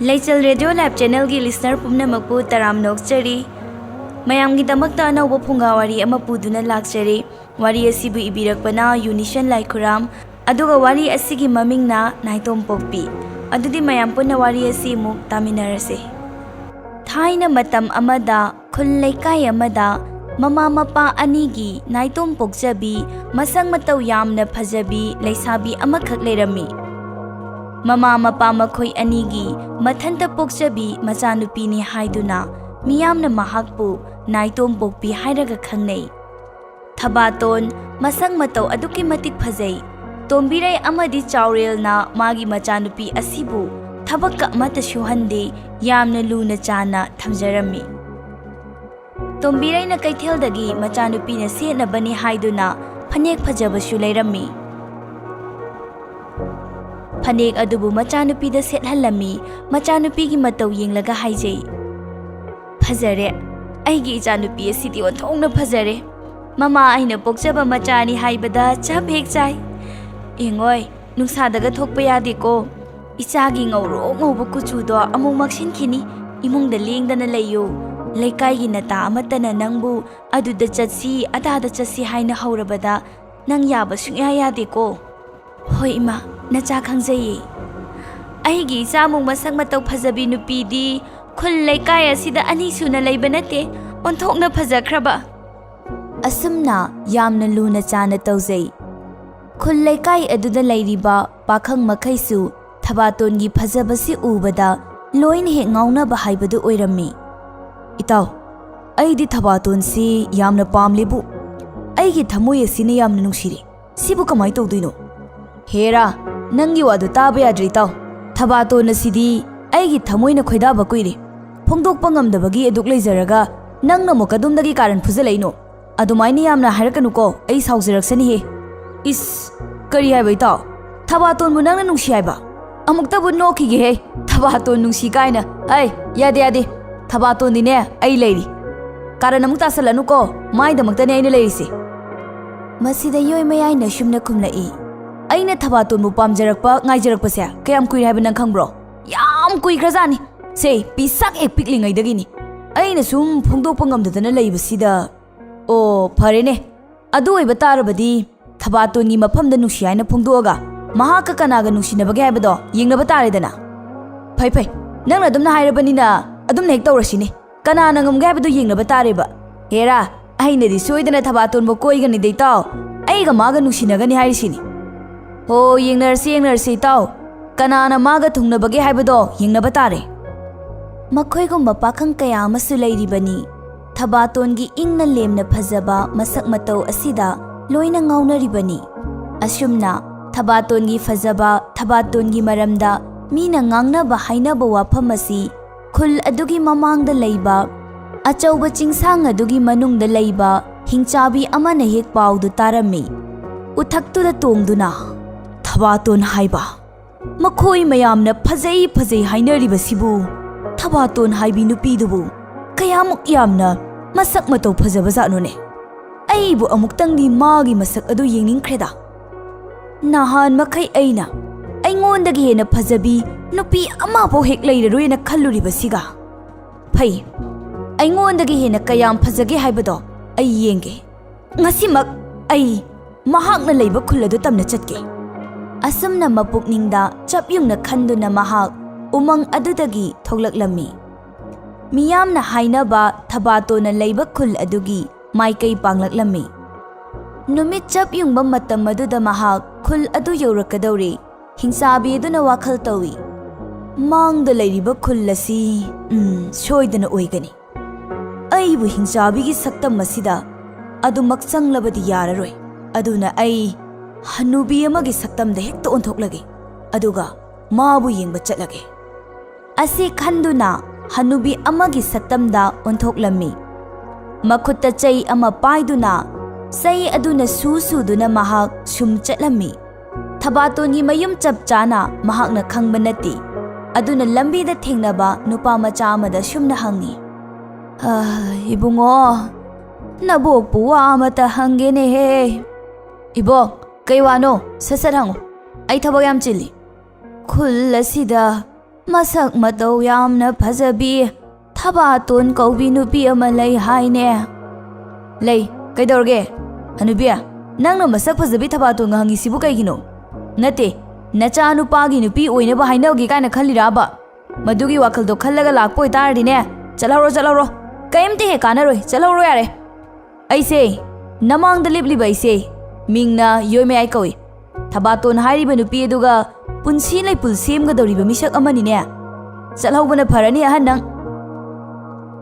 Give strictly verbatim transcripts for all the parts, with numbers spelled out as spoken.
ꯂꯩꯆꯜ radio live ꯆꯦꯅꯦꯜꯒꯤ listener ꯄꯨꯝꯅꯃꯛꯄꯨ ꯇꯔꯥꯝꯅ ꯑꯣꯛꯆꯔꯤ꯫ ꯃꯌꯥꯝꯒꯤꯗꯃꯛꯇ ꯑꯅꯧꯕ ꯐꯨꯡꯒꯥ ꯋꯥꯔꯤ ꯑꯃ ꯄꯨꯗꯨꯅ ꯂꯥꯛꯆꯔꯤ꯫ ꯋꯥꯔꯤ ꯑꯁꯤꯕꯨ ꯏꯕꯤꯔꯛꯄꯅ ꯌꯨꯅꯤꯁꯟ ꯂꯥꯏꯈꯨꯔꯥꯝ, ꯑꯗꯨꯒ ꯋꯥꯔꯤ ꯑꯁꯤꯒꯤ ꯃꯃꯤꯡꯅ ꯅꯥꯏꯇꯣꯝ ꯄꯣꯛꯄꯤ꯫ ꯑꯗꯨꯗꯤ ꯃꯌꯥꯝ ꯄꯨꯟꯅ ꯋꯥꯔꯤ ꯑꯁꯤ ꯑꯃꯨꯛ ꯇꯥꯃꯤꯟꯅꯔꯁꯤ꯫ ꯊꯥꯏꯅ ꯃꯇꯝ ꯑꯃꯗ ꯈꯨꯜ ꯂꯩꯀꯥꯏ ꯑꯃꯗ ꯃꯃꯥ ꯃꯄꯥ ꯑꯅꯤꯒꯤ ꯅꯥꯏꯇꯣꯝ ꯄꯣꯛꯆꯕꯤ, ꯃꯁꯛ ꯃꯇꯧ ꯌꯥꯝꯅ ꯐꯖꯕꯤ ꯂꯩꯁꯥꯕꯤ ꯑꯃꯈꯛ ꯂꯩꯔꯝꯃꯤ꯫ ꯃꯃꯥ ꯃꯄꯥ ꯃꯈꯣꯏ ꯑꯅꯤꯒꯤ ꯃꯊꯟꯇ ꯄꯣꯛꯆꯕꯤ ꯃꯆꯥꯅꯨꯄꯤꯅꯤ ꯍꯥꯏꯗꯨꯅ ꯃꯤꯌꯥꯝꯅ ꯃꯍꯥꯛꯄꯨ ꯅꯥꯏꯇꯣꯝ ꯄꯣꯛꯄꯤ ꯍꯥꯏꯔꯒ ꯈꯪꯅꯩ꯫ ꯊꯕꯥꯇꯣꯟ ꯃꯁꯛ ꯃꯇꯧ ꯑꯗꯨꯛꯀꯤ ꯃꯇꯤꯛ ꯐꯖꯩ꯫ ꯇꯣꯝꯕꯤꯔꯩ ꯑꯃꯗꯤ ꯆꯥꯎꯔꯦꯜꯅ ꯃꯥꯒꯤ ꯃꯆꯥꯅꯨꯄꯤ ꯑꯁꯤꯕꯨ ꯊꯕꯛꯀ ꯑꯃꯠꯇ ꯁꯨꯍꯟꯗꯦ, ꯌꯥꯝꯅ ꯂꯨꯅ ꯆꯥꯟꯅ ꯊꯝꯖꯔꯝꯃꯤ꯫ ꯇꯣꯝꯕꯤꯔꯩꯅ ꯀꯩꯊꯦꯜꯗꯒꯤ ꯃꯆꯥꯅꯨꯄꯤꯅ ꯁꯦꯠꯅꯕꯅꯤ ꯍꯥꯏꯗꯨꯅ ꯐꯅꯦꯛ ꯐꯖꯕꯁꯨ ꯂꯩꯔꯝꯃꯤ꯫ ꯐꯅꯦꯛ ꯑꯗꯨꯕꯨ ꯃꯆꯥꯅꯨꯄꯤꯗ ꯁꯦꯠꯍꯜꯂꯝꯃꯤ꯫ ꯃꯆꯥꯅꯨꯄꯤꯒꯤ ꯃꯇꯧ ꯌꯦꯡꯂꯒ ꯍꯥꯏꯖꯩ, "ꯐꯖꯔꯦ, ꯑꯩꯒꯤ ꯏꯆꯥꯅꯨꯄꯤ ꯑꯁꯤꯗꯤ ꯑꯣꯟꯊꯣꯛꯅ ꯐꯖꯔꯦ꯫ ꯃꯃꯥ ꯑꯩꯅ ꯄꯣꯛꯆꯕ ꯃꯆꯥꯅꯤ ꯍꯥꯏꯕꯗ ꯆꯞ ꯍꯦꯛ ꯆꯥꯏ꯫ ꯌꯦꯡꯉꯣꯏ, ꯅꯨꯡꯁꯥꯗꯒ ꯊꯣꯛꯄ ꯌꯥꯗꯦꯀꯣ꯫ ꯏꯆꯥꯒꯤ ꯉꯧꯔꯣꯛ ꯉꯧꯕ ꯀꯨꯆꯨꯗꯣ ꯑꯃꯨꯛ ꯃꯛꯁꯤꯟꯈꯤꯅꯤ꯫ ꯏꯃꯨꯡꯗ ꯂꯦꯡꯗꯅ ꯂꯩꯌꯨ꯫ ꯂꯩꯀꯥꯏꯒꯤ ꯅꯇꯥ ꯑꯃꯠꯇꯅ ꯅꯪꯕꯨ ꯑꯗꯨꯗ ꯆꯠꯁꯤ, ꯑꯗꯥꯗ ꯆꯠꯁꯤ ꯍꯥꯏꯅ ꯍꯧꯔꯕꯗ ꯅꯪ ꯌꯥꯕ ꯁꯨꯡꯌꯥ ꯌꯥꯗꯦꯀꯣ꯫" "ꯍꯣꯏ ꯏꯃꯥ, ꯅꯆꯥ ꯈꯪꯖꯩꯌꯦ꯫ ꯑꯩꯒꯤ ꯏꯆꯥꯃꯨꯛ ꯃꯁꯛ ꯃꯇꯧ ꯐꯖꯕꯤ ꯅꯨꯄꯤꯗꯤ ꯈꯨꯜ ꯂꯩꯀꯥꯏ ꯑꯁꯤꯗ ꯑꯅꯤ ꯁꯨꯅ ꯂꯩꯕ ꯅꯠꯇꯦ, ꯑꯣꯟꯊꯣꯛꯅ ꯐꯖꯈ꯭ꯔꯕ꯫" ꯑꯁꯨꯝꯅ ꯌꯥꯝꯅ ꯂꯨꯅ ꯆꯥꯅ ꯇꯧꯖꯩ꯫ ꯈꯨꯜ ꯂꯩꯀꯥꯏ ꯑꯗꯨꯗ ꯂꯩꯔꯤꯕ ꯄꯥꯈꯪ ꯃꯈꯩꯁꯨ ꯊꯕꯥꯇꯣꯟꯒꯤ ꯐꯖꯕꯁꯤ ꯎꯕꯗ ꯂꯣꯏꯅ ꯍꯦꯛ ꯉꯥꯎꯅꯕ ꯍꯥꯏꯕꯗꯨ ꯑꯣꯏꯔꯝꯃꯤ꯫ "ꯏꯇꯥꯎ, ꯑꯩꯗꯤ ꯊꯕꯥꯇꯣꯟꯁꯤ ꯌꯥꯝꯅ ꯄꯥꯝꯂꯦꯕꯨ꯫ ꯑꯩꯒꯤ ꯊꯃꯣꯏ ꯑꯁꯤꯅ ꯌꯥꯝꯅ ꯅꯨꯡꯁꯤꯔꯦ꯫ ꯁꯤꯕꯨ ꯀꯃꯥꯏꯅ ꯇꯧꯗꯣꯏꯅꯣ?" "ꯍꯦꯔꯥ, ꯅꯪꯒꯤ ꯋꯥꯗꯨ ꯇꯥꯕ ꯌꯥꯗ꯭ꯔꯦ ꯏꯇꯥꯎ꯫ ꯊꯕꯥꯇꯣꯟ ꯑꯁꯤꯗꯤ ꯑꯩꯒꯤ ꯊꯃꯣꯏꯅ ꯈꯣꯏꯗꯥꯕ ꯀꯨꯏꯔꯦ꯫ ꯐꯣꯡꯗꯣꯛꯄ ꯉꯝꯗꯕꯒꯤ ꯑꯗꯨꯛ ꯂꯩꯖꯔꯒ ꯅꯪꯅ ꯑꯃꯨꯛ ꯀꯗꯣꯝꯗꯒꯤ ꯀꯥꯔꯟ ꯐꯨꯖꯜꯂꯛꯏꯅꯣ?" "ꯑꯗꯨꯃꯥꯏꯅ ꯌꯥꯝꯅ ꯍꯥꯏꯔꯛꯀꯅꯨꯀꯣ, ꯑꯩ ꯁꯥꯎꯖꯔꯛꯁꯅꯤꯍꯦ꯫" "ꯏꯁ, ꯀꯔꯤ ꯍꯥꯏꯕ ꯏꯇꯥꯎ? ꯊꯕꯥꯇꯣꯟꯕꯨ ꯅꯪꯅ ꯅꯨꯡꯁꯤ ꯍꯥꯏꯕ? ꯑꯃꯨꯛꯇꯕꯨ ꯅꯣꯛꯈꯤꯒꯦꯍꯦ, ꯊꯕꯥꯇꯣꯟ ꯅꯨꯡꯁꯤ ꯀꯥꯏꯅ꯫ ꯑꯩ, ꯌꯥꯗꯦ, ꯌꯥꯗꯦ, ꯊꯕꯥꯇꯣꯟꯗꯤꯅꯦ ꯑꯩ ꯂꯩꯔꯤ꯫ ꯀꯥꯔꯟ ꯑꯃꯨꯛ ꯇꯥꯁꯜꯂꯅꯨꯀꯣ, ꯃꯥꯏꯗꯃꯛꯇꯅꯦ ꯑꯩꯅ ꯂꯩꯔꯤꯁꯦ꯫" ꯃꯁꯤꯗ ꯌꯣꯏ ꯃꯌꯥꯏꯅ ꯁꯨꯝꯅ ꯈꯨꯝꯂꯛꯏ, "ꯑꯩꯅ ꯊꯕꯥꯇꯣꯟꯕꯨ ꯄꯥꯝꯖꯔꯛꯄ, ꯉꯥꯏꯖꯔꯛꯄꯁꯦ ꯀꯌꯥꯝ ꯀꯨꯏꯔꯦ ꯍꯥꯏꯕ ꯅꯪ ꯈꯪꯕ꯭ꯔꯣ? ꯌꯥꯝ ꯌꯥꯝ ꯀꯨꯏꯈ꯭ꯔꯖꯥꯠꯅꯤ꯫ ꯁꯦ, ꯄꯤꯁꯛ ꯍꯦꯛ ꯄꯤꯛꯂꯤꯉꯩꯗꯒꯤꯅꯤ ꯑꯩꯅ ꯁꯨꯝ ꯐꯣꯡꯗꯣꯛꯄ ꯉꯝꯗꯗꯅ ꯂꯩꯕꯁꯤꯗ꯫ ꯑꯣ, ꯐꯔꯦꯅꯦ꯫ ꯑꯗꯨ ꯑꯣꯏꯕ ꯇꯥꯔꯕꯗꯤ ꯊꯕꯥꯇꯣꯟꯒꯤ ꯃꯐꯝꯗ ꯅꯨꯡꯁꯤ ꯍꯥꯏꯅ ꯐꯣꯡꯗꯣꯛꯑꯒ ꯃꯍꯥꯛꯀ ꯀꯅꯥꯒ ꯅꯨꯡꯁꯤꯅꯕꯒꯦ ꯍꯥꯏꯕꯗꯣ ꯌꯦꯡꯅꯕ ꯇꯥꯔꯦꯗꯅ꯫ ꯐꯩ ꯐꯩ, ꯅꯪꯅ ꯑꯗꯨꯝꯅ ꯍꯥꯏꯔꯕꯅꯤꯅ ꯑꯗꯨꯝꯅ ꯍꯦꯛ ꯇꯧꯔꯁꯤꯅꯦ꯫ ꯀꯅꯥꯅ ꯉꯝꯒꯦ ꯍꯥꯏꯕꯗꯨ ꯌꯦꯡꯅꯕ ꯇꯥꯔꯦꯕ꯫ ꯍꯦꯔꯥ, ꯑꯩꯅꯗꯤ ꯁꯣꯏꯗꯅ ꯊꯕꯥꯇꯣꯟꯕꯨ ꯀꯣꯏꯒꯅꯤꯗ ꯏꯇꯥꯎ꯫ ꯑꯩꯒ ꯃꯥꯒ ꯅꯨꯡꯁꯤꯅꯒꯅꯤ ꯍꯥꯏꯔꯤꯁꯤꯅꯤ꯫ ꯍꯣ, ꯌꯦꯡꯅꯔꯁꯤ, ꯌꯦꯡꯅꯔꯁꯤ ꯏꯇꯥꯎ꯫ ꯀꯅꯥꯅ ꯃꯥꯒ ꯊꯨꯡꯅꯕꯒꯦ ꯍꯥꯏꯕꯗꯣ ꯌꯦꯡꯅꯕ ꯇꯥꯔꯦ꯫ ꯃꯈꯣꯏꯒꯨꯝꯕ ꯄꯥꯈꯪ ꯀꯌꯥ ꯑꯃꯁꯨ ꯂꯩꯔꯤꯕꯅꯤ꯫ ꯊꯕꯥꯇꯣꯟꯒꯤ ꯏꯪꯅ ꯂꯦꯝꯅ ꯐꯖꯕ ꯃꯁꯛ ꯃꯇꯧ ꯑꯁꯤꯗ ꯂꯣꯏꯅ ꯉꯥꯎꯅꯔꯤꯕꯅꯤ꯫ ꯑꯁꯨꯝꯅ ꯊꯕꯥꯇꯣꯟꯒꯤ ꯐꯖꯕ, ꯊꯕꯥꯇꯣꯟꯒꯤ ꯃꯔꯝꯗ ꯃꯤꯅ ꯉꯥꯡꯅꯕ ꯍꯥꯏꯅꯕ ꯋꯥꯐꯝ ꯑꯁꯤ ꯈꯨꯜ ꯑꯗꯨꯒꯤ ꯃꯃꯥꯡꯗ ꯂꯩꯕ ꯑꯆꯧꯕ ꯆꯤꯡꯁꯥꯡ ꯑꯗꯨꯒꯤ ꯃꯅꯨꯡꯗ ꯂꯩꯕ ꯍꯤꯡꯆꯥꯕꯤ ꯑꯃꯅ ꯍꯦꯛ ꯄꯥꯎꯗꯨ ꯇꯥꯔꯝꯃꯤ꯫ ꯎꯊꯛꯇꯨꯗ ꯇꯣꯡꯗꯨꯅ, "ꯊꯕꯥꯇꯣꯟ ꯍꯥꯏꯕ, ꯃꯈꯣꯏ ꯃꯌꯥꯝꯅ ꯐꯖꯩ ꯐꯖꯩ ꯍꯥꯏꯅꯔꯤꯕꯁꯤꯕꯨ, ꯊꯕꯥꯇꯣꯟ ꯍꯥꯏꯕꯤ ꯅꯨꯄꯤꯗꯨꯕꯨ ꯀꯌꯥꯃꯨꯛ ꯌꯥꯝꯅ ꯃꯁꯛ ꯃꯇꯧ ꯐꯖꯕꯖꯥꯠꯅꯣꯅꯦ? ꯑꯩꯕꯨ ꯑꯃꯨꯛꯇꯪꯗꯤ ꯃꯥꯒꯤ ꯃꯁꯛ ꯑꯗꯨ ꯌꯦꯡꯅꯤꯡꯈ꯭ꯔꯦꯗ꯫ ꯅꯍꯥꯟ ꯃꯈꯩ ꯑꯩꯅ ꯑꯩꯉꯣꯟꯗꯒꯤ ꯍꯦꯟꯅ ꯐꯖꯕꯤ ꯅꯨꯄꯤ ꯑꯃꯐꯥꯎ ꯍꯦꯛ ꯂꯩꯔꯔꯣꯏꯅ ꯈꯜꯂꯨꯔꯤꯕꯁꯤꯒ꯫ ꯐꯩ, ꯑꯩꯉꯣꯟꯗꯒꯤ ꯍꯦꯟꯅ ꯀꯌꯥꯝ ꯐꯖꯒꯦ ꯍꯥꯏꯕꯗꯣ ꯑꯩ ꯌꯦꯡꯒꯦ꯫ ꯉꯁꯤꯃꯛ ꯑꯩ ꯃꯍꯥꯛꯅ ꯂꯩꯕ ꯈꯨꯜ ꯑꯗꯨ ꯇꯝꯅ ꯆꯠꯀꯦ꯫" ꯑꯁꯨꯝꯅ ꯃꯄꯨꯛꯅꯤꯡꯗ ꯆꯞ ꯌꯨꯡꯅ ꯈꯟꯗꯨꯅ ꯃꯍꯥꯛ ꯎꯃꯪ ꯑꯗꯨꯗꯒꯤ ꯊꯣꯛꯂꯛꯂꯝꯃꯤ꯫ ꯃꯤꯌꯥꯝꯅ ꯍꯥꯏꯅꯕ ꯊꯕꯥꯇꯣꯟꯅ ꯂꯩꯕ ꯈꯨꯜ ꯑꯗꯨꯒꯤ ꯃꯥꯏꯀꯩ ꯄꯥꯡꯂꯛꯂꯝꯃꯤ꯫ ꯅꯨꯃꯤꯠ ꯆꯞ ꯌꯨꯡꯕ ꯃꯇꯝ ꯑꯗꯨꯗ ꯃꯍꯥꯛ ꯈꯨꯜ ꯑꯗꯨ ꯌꯧꯔꯛꯀꯗꯧꯔꯦ꯫ ꯍꯤꯡꯆꯥꯕꯤ ꯑꯗꯨꯅ ꯋꯥꯈꯜ ꯇꯧꯏ, "ꯃꯥꯡꯗ ꯂꯩꯔꯤꯕ ꯈꯨꯜ ꯑꯁꯤ, ꯎꯝ, ꯁꯣꯏꯗꯅ ꯑꯣꯏꯒꯅꯤ꯫ ꯑꯩꯕꯨ ꯍꯤꯡꯆꯥꯕꯤꯒꯤ ꯁꯛꯇꯝ ꯑꯁꯤꯗ ꯑꯗꯨꯃꯛ ꯆꯪꯂꯕꯗꯤ ꯌꯥꯔꯔꯣꯏ꯫ ꯑꯗꯨꯅ ꯑꯩ ꯍꯅꯨꯕꯤ ꯑꯃꯒꯤ ꯁꯛꯇꯝꯗ ꯍꯦꯛꯇ ꯑꯣꯟꯊꯣꯛꯂꯒꯦ, ꯑꯗꯨꯒ ꯃꯥꯕꯨ ꯌꯦꯡꯕ ꯆꯠꯂꯒꯦ꯫" ꯑꯁꯤ ꯈꯟꯗꯨꯅ ꯍꯅꯨꯕꯤ ꯑꯃꯒꯤ ꯁꯛꯇꯝꯗ ꯑꯣꯟꯊꯣꯛꯂꯝꯃꯤ꯫ ꯃꯈꯨꯠꯇ ꯆꯩ ꯑꯃ ꯄꯥꯏꯗꯨꯅ ꯆꯩ ꯑꯗꯨꯅ ꯁꯨ ꯁꯨꯗꯨꯅ ꯃꯍꯥꯛ ꯁꯨꯝ ꯆꯠꯂꯝꯃꯤ꯫ ꯊꯕꯥꯇꯣꯟꯒꯤ ꯃꯌꯨꯝ ꯆꯞ ꯆꯥꯅ ꯃꯍꯥꯛꯅ ꯈꯪꯕ ꯅꯠꯇꯦ꯫ ꯑꯗꯨꯅ ꯂꯝꯕꯤꯗ ꯊꯦꯡꯅꯕ ꯅꯨꯄꯥ ꯃꯆꯥ ꯑꯃꯗ ꯁꯨꯝꯅ ꯍꯪꯉꯤ, "ꯑ, ꯏꯕꯨꯡꯉꯣ, ꯅꯕꯣꯛꯄꯨ ꯋꯥ ꯑꯃꯇ ꯍꯪꯒꯦꯅꯦꯍꯦ꯫" "ꯏꯕꯣꯛ, ꯀꯩ ꯋꯥꯅꯣ? ꯁꯠ ꯁꯠ ꯍꯪꯉꯨ, ꯑꯩ ꯊꯕꯛ ꯌꯥꯝ ꯆꯤꯜꯂꯤ꯫" "ꯈꯨꯜ ꯑꯁꯤꯗ ꯃꯁꯛ ꯃꯇꯧ ꯌꯥꯝꯅ ꯐꯖꯕꯤ ꯊꯕꯥꯇꯣꯟ ꯀꯧꯕꯤ ꯅꯨꯄꯤ ꯑꯃ ꯂꯩ ꯍꯥꯏꯅꯦ꯫ ꯂꯩ꯫ ꯀꯩꯗꯧꯔꯒꯦ? ꯍꯅꯨꯕꯤ, ꯅꯪꯅ ꯃꯁꯛ ꯐꯖꯕꯤ ꯊꯕꯥꯇꯣꯟꯒ ꯍꯪꯉꯤꯁꯤꯕꯨ ꯀꯩꯒꯤꯅꯣ? ꯅꯠꯇꯦ, ꯅꯆꯥ ꯅꯨꯄꯥꯒꯤ ꯅꯨꯄꯤ ꯑꯣꯏꯅꯕ ꯍꯥꯏꯅꯕꯒꯤ ꯀꯥꯏꯅ ꯈꯜꯂꯤꯔꯥꯕ? ꯃꯗꯨꯒꯤ ꯋꯥꯈꯜꯗꯣ ꯈꯜꯂꯒ ꯂꯥꯛꯄ ꯑꯣꯏꯇꯥꯔꯗꯤꯅꯦ, ꯆꯠꯍꯧꯔꯣ, ꯆꯠꯍꯧꯔꯣ꯫ ꯀꯩꯝꯇ ꯍꯦꯛ ꯀꯥꯟꯅꯔꯣꯏ, ꯆꯠꯍꯧꯔꯣ ꯌꯥꯔꯦ꯫ ꯑꯩꯁꯦ, ꯅꯃꯥꯡꯗ ꯂꯦꯞꯂꯤꯕ ꯑꯩꯁꯦ, ꯃꯤꯡꯅ ꯌꯣꯏꯃꯌꯥꯏ ꯀꯧꯏ꯫ ꯊꯕꯥꯇꯣꯟ ꯍꯥꯏꯔꯤꯕ ꯅꯨꯄꯤ ꯑꯗꯨꯒ ꯄꯨꯟꯁꯤ ꯂꯩꯄꯨꯜ ꯁꯦꯝꯒꯗꯧꯔꯤꯕ ꯃꯤꯁꯛ ꯑꯃꯅꯤꯅꯦ꯫ ꯆꯠꯍꯧꯕꯅ ꯐꯔꯅꯤ, ꯑꯍꯟ ꯅꯪ꯫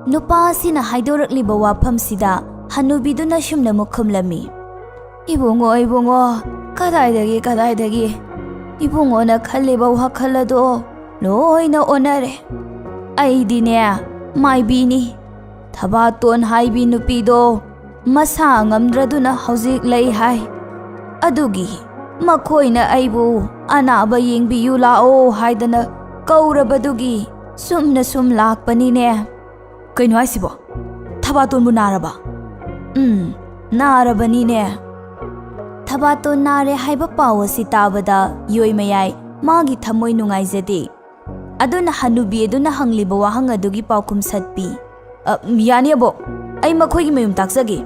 ꯅꯨꯄꯥ ꯑꯁꯤꯅ ꯍꯥꯏꯗꯣꯔꯛꯂꯤꯕ ꯋꯥꯐꯝꯁꯤꯗ ꯍꯅꯨꯕꯤꯗꯨꯅ ꯁꯨꯝꯅ ꯃꯨꯛ ꯈꯨꯝꯂꯝꯃꯤ, "ꯏꯕꯨꯡꯉꯣ, ꯏꯕꯨꯡꯉꯣ, ꯀꯗꯥꯏꯗꯒꯤ, ꯀꯗꯥꯏꯗꯒꯤ? ꯏꯕꯨꯡꯉꯣꯅ ꯈꯜꯂꯤꯕ ꯋꯥꯈꯜ ꯑꯗꯣ ꯂꯣꯏꯅ ꯑꯣꯟꯅꯔꯦ꯫ ꯑꯩꯗꯤꯅꯦ, ꯃꯥꯏꯕꯤꯅꯤ꯫ ꯊꯕꯥꯇꯣꯟ ꯍꯥꯏꯕꯤ ꯅꯨꯄꯤꯗꯣ ꯃꯁꯥ ꯉꯝꯗ꯭ꯔꯗꯨꯅ ꯍꯧꯖꯤꯛ ꯂꯩ ꯍꯥꯏ꯫ ꯑꯗꯨꯒꯤ ꯃꯈꯣꯏꯅ ꯑꯩꯕꯨ ꯑꯅꯥꯕ ꯌꯦꯡꯕꯤꯌꯨ ꯂꯥꯛꯑꯣ ꯍꯥꯏꯗꯅ ꯀꯧꯔꯕꯗꯨꯒꯤ ꯁꯨꯝꯅ ꯁꯨꯝ ꯂꯥꯛꯄꯅꯤꯅꯦ꯫" ꯀꯩꯅꯣ ꯍꯥꯏꯁꯤꯕꯣ? ꯊꯕꯥꯇꯣꯟꯕꯨ ꯅꯥꯔꯕ? ꯎꯝ, ꯅꯥꯔꯕꯅꯤꯅꯦ꯫ ꯊꯕꯥꯇꯣꯟ ꯅꯥꯔꯦ ꯍꯥꯏꯕ ꯄꯥꯎ ꯑꯁꯤ ꯇꯥꯕꯗ ꯌꯣꯏꯃꯌꯥꯏ ꯃꯥꯒꯤ ꯊꯃꯣꯏ ꯅꯨꯡꯉꯥꯏꯖꯗꯦ꯫ ꯑꯗꯨꯅ ꯍꯅꯨꯕꯤ ꯑꯗꯨꯅ ꯍꯪꯂꯤꯕ ꯋꯥꯍꯪ ꯑꯗꯨꯒꯤ ꯄꯥꯎꯈꯨꯝ ꯁꯠꯄꯤ꯫ "ꯑ, ꯌꯥꯅꯤ ꯑꯕꯣꯛ, ꯑꯩ ꯃꯈꯣꯏꯒꯤ ꯃꯌꯨꯝ ꯇꯥꯛꯆꯒꯦ꯫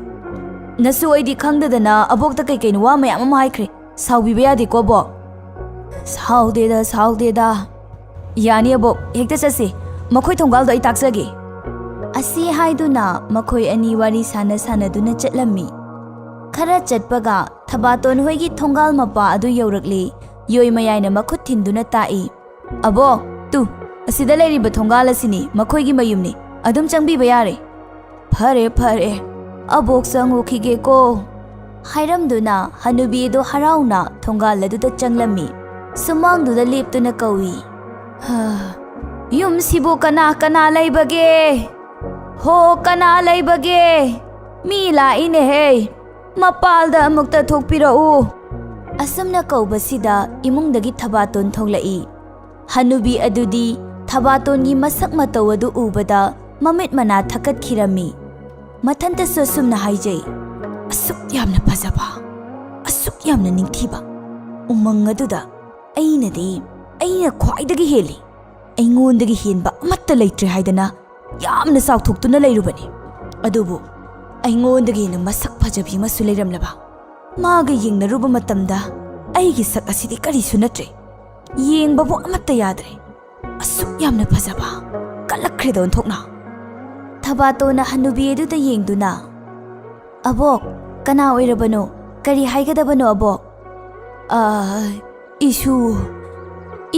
ꯅꯁꯨ ꯑꯩꯗꯤ ꯈꯪꯗꯗꯅ ꯑꯕꯣꯛꯇ ꯀꯩ ꯀꯩꯅꯣ ꯋꯥ ꯃꯌꯥꯝ ꯑꯃ ꯍꯥꯏꯈ꯭ꯔꯦ꯫ ꯁꯥꯎꯕꯤꯕ ꯌꯥꯗꯦꯀꯣ ꯑꯕꯣꯛ?" "ꯁꯥꯎꯗꯦꯗ, ꯁꯥꯎꯗꯦꯗ꯫ ꯌꯥꯅꯤ ꯑꯕꯣꯛ, ꯍꯦꯛꯇ ꯆꯠꯁꯤ꯫ ꯃꯈꯣꯏ ꯊꯣꯡꯒꯥꯜꯗꯣ ꯑꯩ ꯇꯥꯛꯆꯒꯦ꯫" ꯑꯁꯤ ꯍꯥꯏꯗꯨꯅ ꯃꯈꯣꯏ ꯑꯅꯤ ꯋꯥꯔꯤ ꯁꯥꯟꯅ ꯁꯥꯟꯅꯗꯨꯅ ꯆꯠꯂꯝꯃꯤ꯫ ꯈꯔ ꯆꯠꯄꯒ ꯊꯕꯥꯇꯣꯟ ꯍꯣꯏꯒꯤ ꯊꯣꯡꯒꯥꯜ ꯃꯄꯥ ꯑꯗꯨ ꯌꯧꯔꯛꯂꯦ꯫ ꯌꯣꯏꯃꯌꯥꯏꯅ ꯃꯈꯨꯠ ꯊꯤꯟꯗꯨꯅ ꯇꯥꯛꯏ, "ꯑꯕꯣꯛ, ꯇꯨ, ꯑꯁꯤꯗ ꯂꯩꯔꯤꯕ ꯊꯣꯡꯒꯥꯜ ꯑꯁꯤꯅꯤ, ꯃꯈꯣꯏꯒꯤ ꯃꯌꯨꯝꯅꯤ꯫ ꯑꯗꯨꯝ ꯆꯪꯕꯤꯕ ꯌꯥꯔꯦ꯫" "ꯐꯔꯦ, ꯐꯔꯦ, ꯑꯕꯣꯛ ꯆꯪꯉꯨꯈꯤꯒꯦꯀꯣ꯫" ꯍꯥꯏꯔꯝꯗꯨꯅ ꯍꯅꯨꯕꯤ ꯑꯗꯨ ꯍꯔꯥꯎꯅ ꯊꯣꯡꯒꯥꯜ ꯑꯗꯨꯗ ꯆꯪꯂꯝꯃꯤ꯫ ꯁꯨꯃꯥꯡꯗꯨꯗ ꯂꯦꯞꯇꯨꯅ ꯀꯧꯏ, "ꯍꯥ, ꯌꯨꯝꯁꯤꯕꯨ ꯀꯅꯥ ꯀꯅꯥ ꯂꯩꯕꯒꯦ? ꯍꯣ, ꯀꯅꯥ ꯂꯩꯕꯒꯦ? ꯃꯤ ꯂꯥꯛꯏꯅꯦꯍꯦ꯫ ꯃꯄꯥꯜꯗ ꯑꯃꯨꯛꯇ ꯊꯣꯛꯄꯤꯔꯛꯎ꯫" ꯑꯁꯨꯝꯅ ꯀꯧꯕꯁꯤꯗ ꯏꯃꯨꯡꯗꯒꯤ ꯊꯕꯥꯇꯣꯟ ꯊꯣꯛꯂꯛꯏ꯫ ꯍꯅꯨꯕꯤ ꯑꯗꯨꯗꯤ ꯊꯕꯥꯇꯣꯟꯒꯤ ꯃꯁꯛ ꯃꯇꯧ ꯑꯗꯨ ꯎꯕꯗ ꯃꯃꯤꯠ ꯃꯅꯥ ꯊꯛꯀꯠꯈꯤꯔꯝꯃꯤ꯫ ꯃꯊꯟꯇꯁꯨ ꯑꯁꯨꯝꯅ ꯍꯥꯏꯖꯩ, "ꯑꯁꯨꯛ ꯌꯥꯝꯅ ꯐꯖꯕ, ꯑꯁꯨꯛ ꯌꯥꯝꯅ ꯅꯤꯡꯊꯤꯕ ꯎꯃꯪ ꯑꯗꯨꯗ ꯑꯩꯅꯗꯤ, ꯑꯩꯅ ꯈ꯭ꯋꯥꯏꯗꯒꯤ ꯍꯦꯜꯂꯤ꯫ ꯑꯩꯉꯣꯟꯗꯒꯤ ꯍꯦꯟꯕ ꯑꯃꯠꯇ ꯂꯩꯇ꯭ꯔꯦ ꯍꯥꯏꯗꯅ ꯌꯥꯝꯅ ꯆꯥꯎꯊꯣꯛꯇꯨꯅ ꯂꯩꯔꯨꯕꯅꯤ꯫ ꯑꯗꯨꯕꯨ ꯑꯩꯉꯣꯟꯗꯒꯤ ꯍꯦꯟꯅ ꯃꯁꯛ ꯐꯖꯕꯤ ꯑꯃꯁꯨ ꯂꯩꯔꯝꯂꯕ꯫ ꯃꯥꯒ ꯌꯦꯡꯅꯔꯨꯕ ꯃꯇꯝꯗ ꯑꯩꯒꯤ ꯁꯛ ꯑꯁꯤꯗꯤ ꯀꯔꯤꯁꯨ ꯅꯠꯇ꯭ꯔꯦ꯫ ꯌꯦꯡꯕꯕꯨ ꯑꯃꯠꯇ ꯌꯥꯗ꯭ꯔꯦ꯫ ꯑꯁꯨꯛ ꯌꯥꯝꯅ ꯐꯖꯕ꯫ ꯀꯜꯂꯛꯈ꯭ꯔꯦꯗ ꯑꯣꯟꯊꯣꯛꯅ꯫ ꯊꯕꯥꯇꯣꯟꯅ ꯍꯅꯨꯕꯤ ꯑꯗꯨꯗ ꯌꯦꯡꯗꯨꯅ, "ꯑꯕꯣꯛ, ꯀꯅꯥ ꯑꯣꯏꯔꯕꯅꯣ? ꯀꯔꯤ ꯍꯥꯏꯒꯗꯕꯅꯣ, ꯑꯕꯣꯛ?" "ꯑ, ꯏꯁꯨ,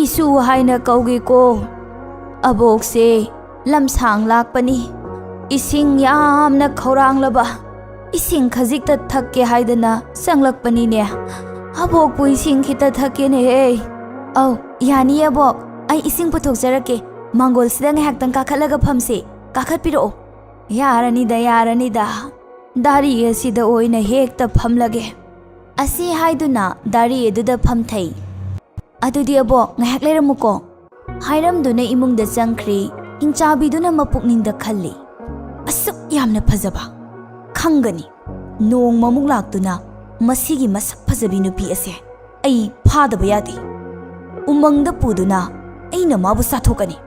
ꯏꯁꯨ ꯍꯥꯏꯅ ꯀꯧꯒꯦꯀꯣ꯫ ꯑꯕꯣꯛꯁꯦ ꯂꯝꯁꯥꯡ ꯂꯥꯛꯄꯅꯤ꯫ ꯏꯁꯤꯡ ꯌꯥꯝꯅ ꯈꯧꯔꯥꯡꯂꯕ, ꯏꯁꯤꯡ ꯈꯖꯤꯛꯇ ꯊꯛꯀꯦ ꯍꯥꯏꯗꯅ ꯆꯪꯂꯛꯄꯅꯤꯅꯦ꯫ ꯑꯕꯣꯛꯄꯨ ꯏꯁꯤꯡ ꯈꯤꯇ ꯊꯛꯀꯦꯅꯦꯍꯦ꯫" "ꯑꯧ, ꯌꯥꯅꯤꯌꯦ, ꯑꯕꯣꯛ꯫ ꯑꯩ ꯏꯁꯤꯡ ꯄꯨꯊꯣꯛꯆꯔꯛꯀꯦ꯫ ꯃꯥꯡꯒꯣꯜꯁꯤꯗ ꯉꯥꯏꯍꯥꯛꯇꯪ ꯀꯥꯈꯠꯂꯒ ꯐꯝꯁꯦ꯫ ꯀꯥꯈꯠꯄꯤꯔꯛꯑꯣ꯫" "ꯌꯥꯔꯅꯤꯗ, ꯌꯥꯔꯅꯤꯗ꯫ ꯗꯥꯔꯤ ꯑꯁꯤꯗ ꯑꯣꯏꯅ ꯍꯦꯛꯇ ꯐꯝꯂꯒꯦ꯫" ꯑꯁꯤ ꯍꯥꯏꯗꯨꯅ ꯗꯥꯔꯤ ꯑꯗꯨꯗ ꯐꯝꯊꯩ꯫ "ꯑꯗꯨꯗꯤ ꯑꯕꯣꯛ, ꯉꯥꯏꯍꯥꯛ ꯂꯩꯔꯝꯃꯨꯀꯣ꯫" ꯍꯥꯏꯔꯝꯗꯨꯅ ꯏꯃꯨꯡꯗ ꯆꯪꯈ꯭ꯔꯦ꯫ ꯍꯤꯡꯆꯥꯕꯤꯗꯨꯅ ꯃꯄꯨꯛꯅꯤꯡꯗ ꯈꯜꯂꯤ, "ꯑꯁꯨꯛ ꯌꯥꯝꯅ ꯐꯖꯕ꯫ ꯈꯪꯒꯅꯤ, ꯅꯣꯡꯃꯃꯨꯛ ꯂꯥꯛꯇꯨꯅ ꯃꯁꯤꯒꯤ ꯃꯁꯛ ꯐꯖꯕꯤ ꯅꯨꯄꯤ ꯑꯁꯦ ꯑꯩ ꯐꯥꯗꯕ ꯌꯥꯗꯦ꯫ ꯎꯃꯪꯗ ꯄꯨꯗꯨꯅ ꯑꯩꯅ ꯃꯥꯕꯨ ꯆꯥꯊꯣꯛꯀꯅꯤ꯫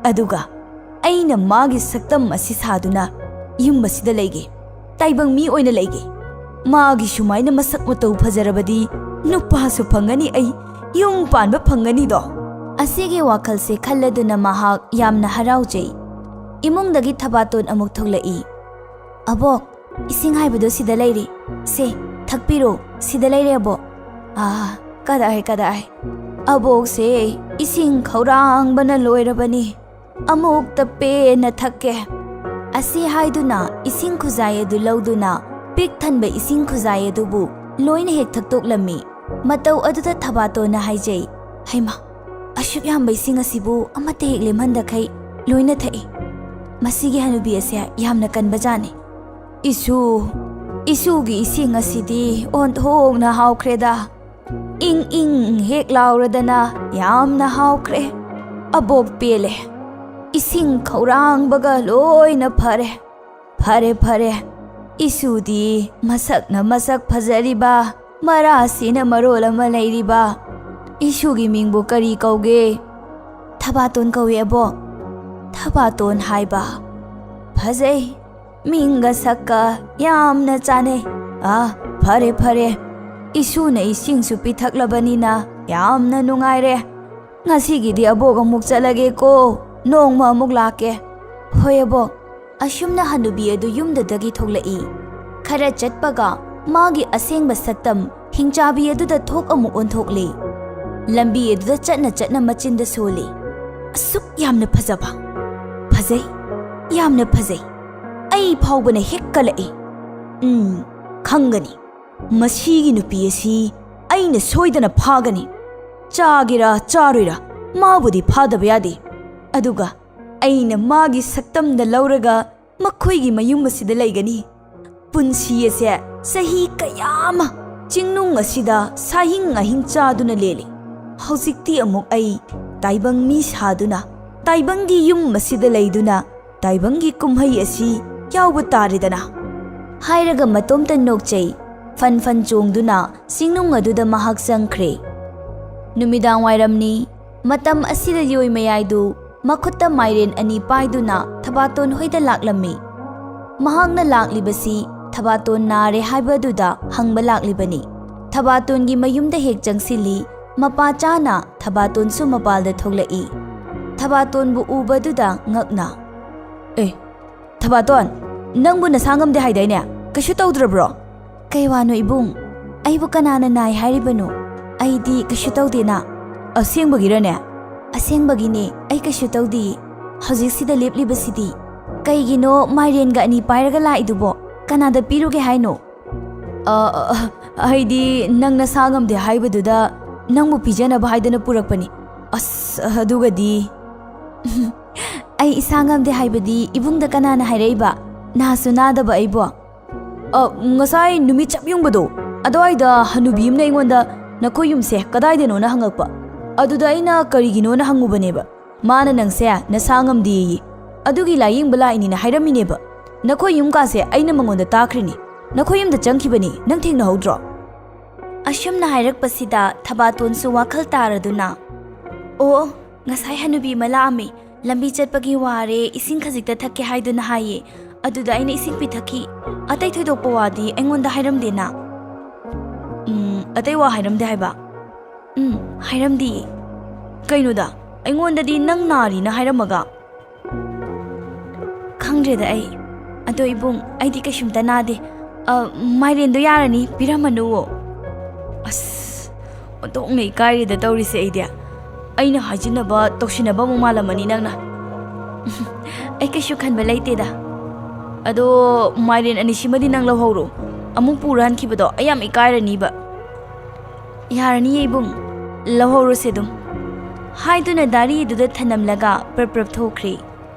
ꯑꯗꯨꯒ ꯑꯩꯅ ꯃꯥꯒꯤ ꯁꯛꯇꯝ ꯑꯁꯤ ꯁꯥꯗꯨꯅ ꯌꯨꯝ ꯑꯁꯤꯗ ꯂꯩꯒꯦ꯫ ꯇꯥꯏꯕꯪ ꯃꯤ ꯑꯣꯏꯅ ꯂꯩꯒꯦ꯫ ꯃꯥꯒꯤ ꯁꯨꯃꯥꯏꯅ ꯃꯁꯛ ꯃꯇꯧ ꯐꯖꯔꯕꯗꯤ ꯅꯨꯄꯥꯁꯨ ꯐꯪꯒꯅꯤ, ꯑꯩ ꯌꯨꯝ ꯄꯥꯟꯕ ꯐꯪꯒꯅꯤꯗꯣ꯫" ꯑꯁꯤꯒꯤ ꯋꯥꯈꯜꯁꯦ ꯈꯜꯂꯗꯨꯅ ꯃꯍꯥꯛ ꯌꯥꯝꯅ ꯍꯔꯥꯎꯖꯩ꯫ ꯏꯃꯨꯡꯗꯒꯤ ꯊꯕꯥꯇꯣꯟ ꯑꯃꯨꯛ ꯊꯣꯛꯂꯛꯏ꯫ "ꯑꯕꯣꯛ, ꯏꯁꯤꯡ ꯍꯥꯏꯕꯗꯣ ꯁꯤꯗ ꯂꯩꯔꯦ꯫ ꯁꯦ, ꯊꯛꯄꯤꯔꯣ, ꯁꯤꯗ ꯂꯩꯔꯦ, ꯑꯕꯣꯛ꯫" "ꯑꯥ, ꯀꯗꯥꯏ, ꯀꯗꯥꯏ? ꯑꯕꯣꯛꯁꯦ ꯏꯁꯤꯡ ꯈꯧꯔꯥꯡꯕꯅ ꯂꯣꯏꯔꯕꯅꯤ꯫ ꯑꯃꯨꯛꯇ ꯄꯦꯟꯅ ꯊꯛꯀꯦ꯫" ꯑꯁꯤ ꯍꯥꯏꯗꯨꯅ ꯏꯁꯤꯡ ꯈꯨꯖꯥꯏ ꯑꯗꯨ ꯂꯧꯗꯨꯅ ꯄꯤꯛ ꯊꯟꯕ ꯏꯁꯤꯡ ꯈꯨꯖꯥꯏ ꯑꯗꯨꯕꯨ ꯂꯣꯏꯅ ꯍꯦꯛ ꯊꯛꯇꯣꯛꯂꯝꯃꯤ꯫ ꯃꯇꯧ ꯑꯗꯨꯗ ꯊꯕꯥꯇꯣꯟꯅ ꯍꯥꯏꯖꯩ, "ꯍꯩꯃꯥ, ꯑꯁꯨꯛ ꯌꯥꯝꯕ ꯏꯁꯤꯡ ꯑꯁꯤꯕꯨ ꯑꯃꯠꯇ ꯍꯦꯛ ꯂꯦꯝꯍꯟꯗꯈꯩ ꯂꯣꯏꯅ ꯊꯛꯏ꯫ ꯃꯁꯤꯒꯤ ꯍꯅꯨꯕꯤ ꯑꯁꯦ ꯌꯥꯝꯅ ꯀꯟꯕꯖꯥꯠꯅꯤ꯫ ꯏꯁꯨ, ꯏꯁꯨꯒꯤ ꯏꯁꯤꯡ ꯑꯁꯤꯗꯤ ꯑꯣꯟꯊꯣꯛꯅ ꯍꯥꯎꯈ꯭ꯔꯦꯗ꯫ ꯏꯪ ꯏꯪ ꯍꯦꯛ ꯂꯥꯎꯔꯗꯅ ꯌꯥꯝꯅ ꯍꯥꯎꯈ꯭ꯔꯦ꯫ ꯑꯕꯣꯛ ꯄꯦꯜꯂꯦ꯫ ꯏꯁꯤꯡ ꯈꯧꯔꯥꯡꯕꯒ ꯂꯣꯏꯅ ꯐꯔꯦ꯫ ꯐꯔꯦ, ꯐꯔꯦ꯫ ꯏꯁꯨꯗꯤ ꯃꯁꯛꯅ ꯃꯁꯛ ꯐꯖꯔꯤꯕ, ꯃꯔꯥꯁꯤꯅ ꯃꯔꯣꯜ ꯑꯃ ꯂꯩꯔꯤꯕ꯫ ꯏꯁꯨꯒꯤ ꯃꯤꯡꯕꯨ ꯀꯔꯤ ꯀꯧꯒꯦ?" "ꯊꯕꯥꯇꯣꯟ ꯀꯧꯏ ꯑꯕꯣꯛ꯫ ꯊꯕꯥꯇꯣꯟ ꯍꯥꯏꯕ? ꯐꯖꯩ, ꯃꯤꯡꯒ ꯁꯛꯀ ꯌꯥꯝꯅ ꯆꯥꯟꯅꯩ꯫ ꯑꯥ, ꯐꯔꯦ ꯐꯔꯦ, ꯏꯁꯨꯅ ꯏꯁꯤꯡꯁꯨ ꯄꯤꯊꯛꯂꯕꯅꯤꯅ ꯌꯥꯝꯅ ꯅꯨꯡꯉꯥꯏꯔꯦ꯫ ꯉꯁꯤꯒꯤꯗꯤ ꯑꯕꯣꯛ ꯑꯃꯨꯛ ꯆꯠꯂꯒꯦꯀꯣ, ꯅꯣꯡꯃ ꯑꯃꯨꯛ ꯂꯥꯛꯀꯦ꯫" "ꯍꯣꯏ ꯑꯕꯣꯛ꯫" ꯑꯁꯨꯝꯅ ꯍꯅꯨꯕꯤ ꯑꯗꯨ ꯌꯨꯝꯗꯨꯗꯒꯤ ꯊꯣꯛꯂꯛꯏ꯫ ꯈꯔ ꯆꯠꯄꯒ ꯃꯥꯒꯤ ꯑꯁꯦꯡꯕ ꯁꯛꯇꯝ ꯍꯤꯡꯆꯥꯕꯤ ꯑꯗꯨꯗ ꯊꯣꯛ ꯑꯃꯨꯛ ꯑꯣꯟꯊꯣꯛꯂꯤ꯫ ꯂꯝꯕꯤ ꯑꯗꯨꯗ ꯆꯠꯅ ꯆꯠꯅ ꯃꯆꯤꯟꯗ ꯁꯣꯜꯂꯤ꯫ "ꯑꯁꯨꯛ ꯌꯥꯝꯅ ꯐꯖꯕ! ꯐꯖꯩ, ꯌꯥꯝꯅ ꯐꯖꯩ꯫ ꯑꯩ ꯐꯥꯎꯕꯅ ꯍꯦꯛ ꯀꯜꯂꯛꯏ꯫ ꯎꯝ, ꯈꯪꯒꯅꯤ꯫ ꯃꯁꯤꯒꯤ ꯅꯨꯄꯤ ꯑꯁꯤ ꯑꯩꯅ ꯁꯣꯏꯗꯅ ꯐꯥꯒꯅꯤ꯫ ꯆꯥꯒꯦꯔꯥ ꯆꯥꯔꯣꯏꯔꯥ, ꯃꯥꯕꯨꯗꯤ ꯐꯥꯗꯕ ꯌꯥꯗꯦ꯫ ꯑꯗꯨꯒ ꯑꯩꯅ ꯃꯥꯒꯤ ꯁꯛꯇꯝꯗ ꯂꯧꯔꯒ ꯃꯈꯣꯏꯒꯤ ꯃꯌꯨꯝ ꯑꯁꯤꯗ ꯂꯩꯒꯅꯤ꯫ ꯄꯨꯟꯁꯤ ꯑꯁꯦ ꯆꯍꯤ ꯀꯌꯥ ꯑꯃ ꯆꯤꯡꯅꯨꯡ ꯑꯁꯤꯗ ꯁꯥꯍꯤꯡ ꯉꯥꯍꯤꯡ ꯆꯥꯗꯨꯅ ꯂꯦꯜꯂꯤ꯫ ꯍꯧꯖꯤꯛꯇꯤ ꯑꯃꯨꯛ ꯑꯩ ꯇꯥꯏꯕꯪ ꯃꯤ ꯁꯥꯗꯨꯅ ꯇꯥꯏꯕꯪꯒꯤ ꯌꯨꯝ ꯑꯁꯤꯗ ꯂꯩꯗꯨꯅ ꯇꯥꯏꯕꯪꯒꯤ ꯀꯨꯝꯍꯩ ꯑꯁꯤ ꯌꯥꯎꯕ ꯇꯥꯔꯦꯗꯅ꯫" ꯍꯥꯏꯔꯒ ꯃꯇꯣꯝꯇ ꯅꯣꯛꯆꯩ꯫ ꯐꯟ ꯐꯟ ꯆꯣꯡꯗꯨꯅ ꯆꯤꯡꯅꯨꯡ ꯑꯗꯨꯗ ꯃꯍꯥꯛ ꯆꯪꯈ꯭ꯔꯦ꯫ ꯅꯨꯃꯤꯗꯥꯡ ꯋꯥꯏꯔꯝꯅꯤ꯫ ꯃꯇꯝ ꯑꯁꯤꯗ ꯌꯣꯏ ꯃꯌꯥꯏꯗꯨ ꯃꯈꯨꯠꯇ ꯃꯥꯏꯔꯦꯟ ꯑꯅꯤ ꯄꯥꯏꯗꯨꯅ ꯊꯕꯥꯇꯣꯟ ꯍꯣꯏꯗ ꯂꯥꯛꯂꯝꯃꯤ꯫ ꯃꯍꯥꯛꯅ ꯂꯥꯛꯂꯤꯕꯁꯤ ꯊꯕꯥꯇꯣꯟ ꯅꯥꯔꯦ ꯍꯥꯏꯕꯗꯨꯗ ꯍꯪꯕ ꯂꯥꯛꯂꯤꯕꯅꯤ꯫ ꯊꯕꯥꯇꯣꯟꯒꯤ ꯃꯌꯨꯝꯗ ꯍꯦꯛ ꯆꯪꯁꯤꯜꯂꯤ꯫ ꯃꯄꯥ ꯆꯥꯅ ꯊꯕꯥꯇꯣꯟꯁꯨ ꯃꯄꯥꯜꯗ ꯊꯣꯛꯂꯛꯏ꯫ ꯊꯕꯥꯇꯣꯟꯕꯨ ꯎꯕꯗꯨꯗ ꯉꯛꯅ, "ꯑꯦ, ꯊꯕꯥꯇꯣꯟ, ꯅꯪꯕꯨ ꯅꯁꯥ ꯉꯝꯗꯦ ꯍꯥꯏꯗꯥꯏꯅꯦ? ꯀꯩꯁꯨ ꯇꯧꯗ꯭ꯔꯕ꯭ꯔꯣ?" "ꯀꯩ ꯋꯥꯅꯣ ꯏꯕꯨꯡ? ꯑꯩꯕꯨ ꯀꯅꯥꯅ ꯅꯥꯏ ꯍꯥꯏꯔꯤꯕꯅꯣ? ꯑꯩꯗꯤ ꯀꯩꯁꯨ ꯇꯧꯗꯦꯅ꯫" "ꯑꯁꯦꯡꯕꯒꯤꯔꯅꯦ?" "ꯑꯁꯦꯡꯕꯒꯤꯅꯦ, ꯑꯩ ꯀꯩꯁꯨ ꯇꯧꯗꯤꯌꯦ꯫ ꯍꯧꯖꯤꯛꯁꯤꯗ ꯂꯦꯞꯂꯤꯕꯁꯤꯗꯤ꯫ ꯀꯩꯒꯤꯅꯣ ꯃꯥꯏꯔꯦꯟꯒ ꯑꯅꯤ ꯄꯥꯏꯔꯒ ꯂꯥꯛꯏꯗꯨꯕꯣ? ꯀꯅꯥꯗ ꯄꯤꯔꯨꯒꯦ ꯍꯥꯏꯅꯣ?" "ꯑ, ꯑ, ꯑ, ꯑꯩꯗꯤ ꯅꯪ ꯅꯁꯥ ꯉꯝꯗꯦ ꯍꯥꯏꯕꯗꯨꯗ ꯅꯪꯕꯨ ꯄꯤꯖꯅꯕ ꯍꯥꯏꯗꯅ ꯄꯨꯔꯛꯄꯅꯤ꯫ ꯑꯁ, ꯑꯗꯨꯒꯗꯤ꯫" "ꯑꯩ ꯏꯁꯥ ꯉꯝꯗꯦ ꯍꯥꯏꯕꯗꯤ ꯏꯕꯨꯡꯗ ꯀꯅꯥꯅ ꯍꯥꯏꯔꯛꯏꯕ? ꯅꯥꯁꯨ ꯅꯥꯗꯕ ꯑꯩꯕꯣ?" "ꯑ, ꯉꯁꯥꯏ ꯅꯨꯃꯤꯠ ꯆꯞ ꯌꯨꯡꯕꯗꯣ, ꯑꯗꯨꯋꯥꯏꯗ ꯍꯅꯨꯕꯤ ꯑꯃꯅ ꯑꯩꯉꯣꯟꯗ ꯅꯈꯣꯏ ꯌꯨꯝꯁꯦ ꯀꯗꯥꯏꯗꯅꯣꯅ ꯍꯪꯉꯛꯄ꯫ ꯑꯗꯨꯗ ꯑꯩꯅ ꯀꯔꯤꯒꯤꯅꯣꯅ ꯍꯪꯉꯨꯕꯅꯦꯕ꯫ ꯃꯥꯅ ꯅꯪꯁꯦ ꯅꯁꯥ ꯉꯝꯗꯦꯌꯦ, ꯑꯗꯨꯒꯤ ꯂꯥꯏꯌꯦꯡꯕ ꯂꯥꯛꯏꯅꯤꯅ ꯍꯥꯏꯔꯝꯃꯤꯅꯦꯕ꯫ ꯅꯈꯣꯏ ꯌꯨꯝ ꯀꯥꯁꯦ ꯑꯩꯅ ꯃꯉꯣꯟꯗ ꯇꯥꯈ꯭ꯔꯤꯅꯤ꯫ ꯅꯈꯣꯏ ꯌꯨꯝꯗ ꯆꯪꯈꯤꯕꯅꯤ, ꯅꯪ ꯊꯦꯡꯅꯍꯧꯗ꯭ꯔꯣ?" ꯑꯁꯨꯝꯅ ꯍꯥꯏꯔꯛꯄꯁꯤꯗ ꯊꯕꯥꯇꯣꯟꯁꯨ ꯋꯥꯈꯜ ꯇꯥꯔꯗꯨꯅ, "ꯑꯣ, ꯉꯁꯥꯏ ꯍꯅꯨꯕꯤ ꯑꯃ ꯂꯥꯛꯑꯝꯃꯤ꯫ "ꯂꯝꯕꯤ ꯆꯠꯄꯒꯤ ꯋꯥꯔꯦ, ꯏꯁꯤꯡ ꯈꯖꯤꯛꯇ ꯊꯛꯀꯦ" ꯍꯥꯏꯗꯨꯅ ꯍꯥꯏꯌꯦ꯫ ꯑꯗꯨꯗ ꯑꯩꯅ ꯏꯁꯤꯡ ꯄꯤꯊꯛꯈꯤ꯫ ꯑꯇꯩ ꯊꯣꯏꯗꯣꯛꯄ ꯋꯥꯗꯤ ꯑꯩꯉꯣꯟꯗ ꯍꯥꯏꯔꯝꯗꯦꯅ꯫ "ꯎꯝ, ꯑꯇꯩ ꯋꯥ ꯍꯥꯏꯔꯝꯗꯦ ꯍꯥꯏꯕ?" "ꯎꯝ, ꯍꯥꯏꯔꯝꯗꯤꯌꯦ꯫ ꯀꯩꯅꯣꯗ, ꯑꯩꯉꯣꯟꯗꯗꯤ ꯅꯪ ꯅꯥꯔꯤꯅ ꯍꯥꯏꯔꯝꯃꯒ?" "ꯈꯪꯗ꯭ꯔꯦꯗ ꯑꯩ꯫ ꯑꯗꯣ ꯏꯕꯨꯡ, ꯑꯩꯗꯤ ꯀꯩꯁꯨꯝꯇ ꯅꯥꯗꯦ꯫ ꯑ, ꯃꯥꯏꯔꯦꯟꯗꯣ ꯌꯥꯔꯅꯤ, ꯄꯤꯔꯝꯃꯅꯨꯋꯣ꯫" ꯑꯁ, ꯑꯣꯟꯊꯣꯛꯅ ꯏꯀꯥꯏꯔꯦꯗ ꯇꯧꯔꯤꯁꯦ ꯑꯩꯗꯤ꯫ ꯑꯩꯅ ꯍꯥꯏꯖꯤꯟꯅꯕ ꯇꯧꯁꯤꯟꯅꯕ ꯑꯃꯨꯛ ꯃꯥꯜꯂꯝꯃꯅꯤ ꯅꯪꯅ꯫ "ꯑꯩ ꯀꯩꯁꯨ ꯈꯟꯕ ꯂꯩꯇꯦꯗ꯫ ꯑꯗꯣ ꯃꯥꯏꯔꯦꯟ ꯑꯅꯤꯁꯤꯃꯗꯤ ꯅꯪ ꯂꯧꯍꯧꯔꯣ꯫ ꯑꯃꯨꯛ ꯄꯨꯔ ꯍꯟꯈꯤꯕꯗꯣ ꯑꯩ ꯌꯥꯝ ꯏꯀꯥꯏꯔꯅꯤꯕ꯫" "ꯌꯥꯔꯅꯤꯌꯦ ꯏꯕꯨꯡ, ꯂꯧꯍꯧꯔꯣꯁꯦ ꯑꯗꯨꯝ꯫" ꯍꯥꯏꯗꯨꯅ ꯗꯥꯔꯤꯗꯨꯗ ꯊꯅꯝꯂꯒ ꯄ꯭ꯔꯞ ꯄ꯭ꯔꯞ ꯊꯣꯛꯈ꯭ꯔꯦ꯫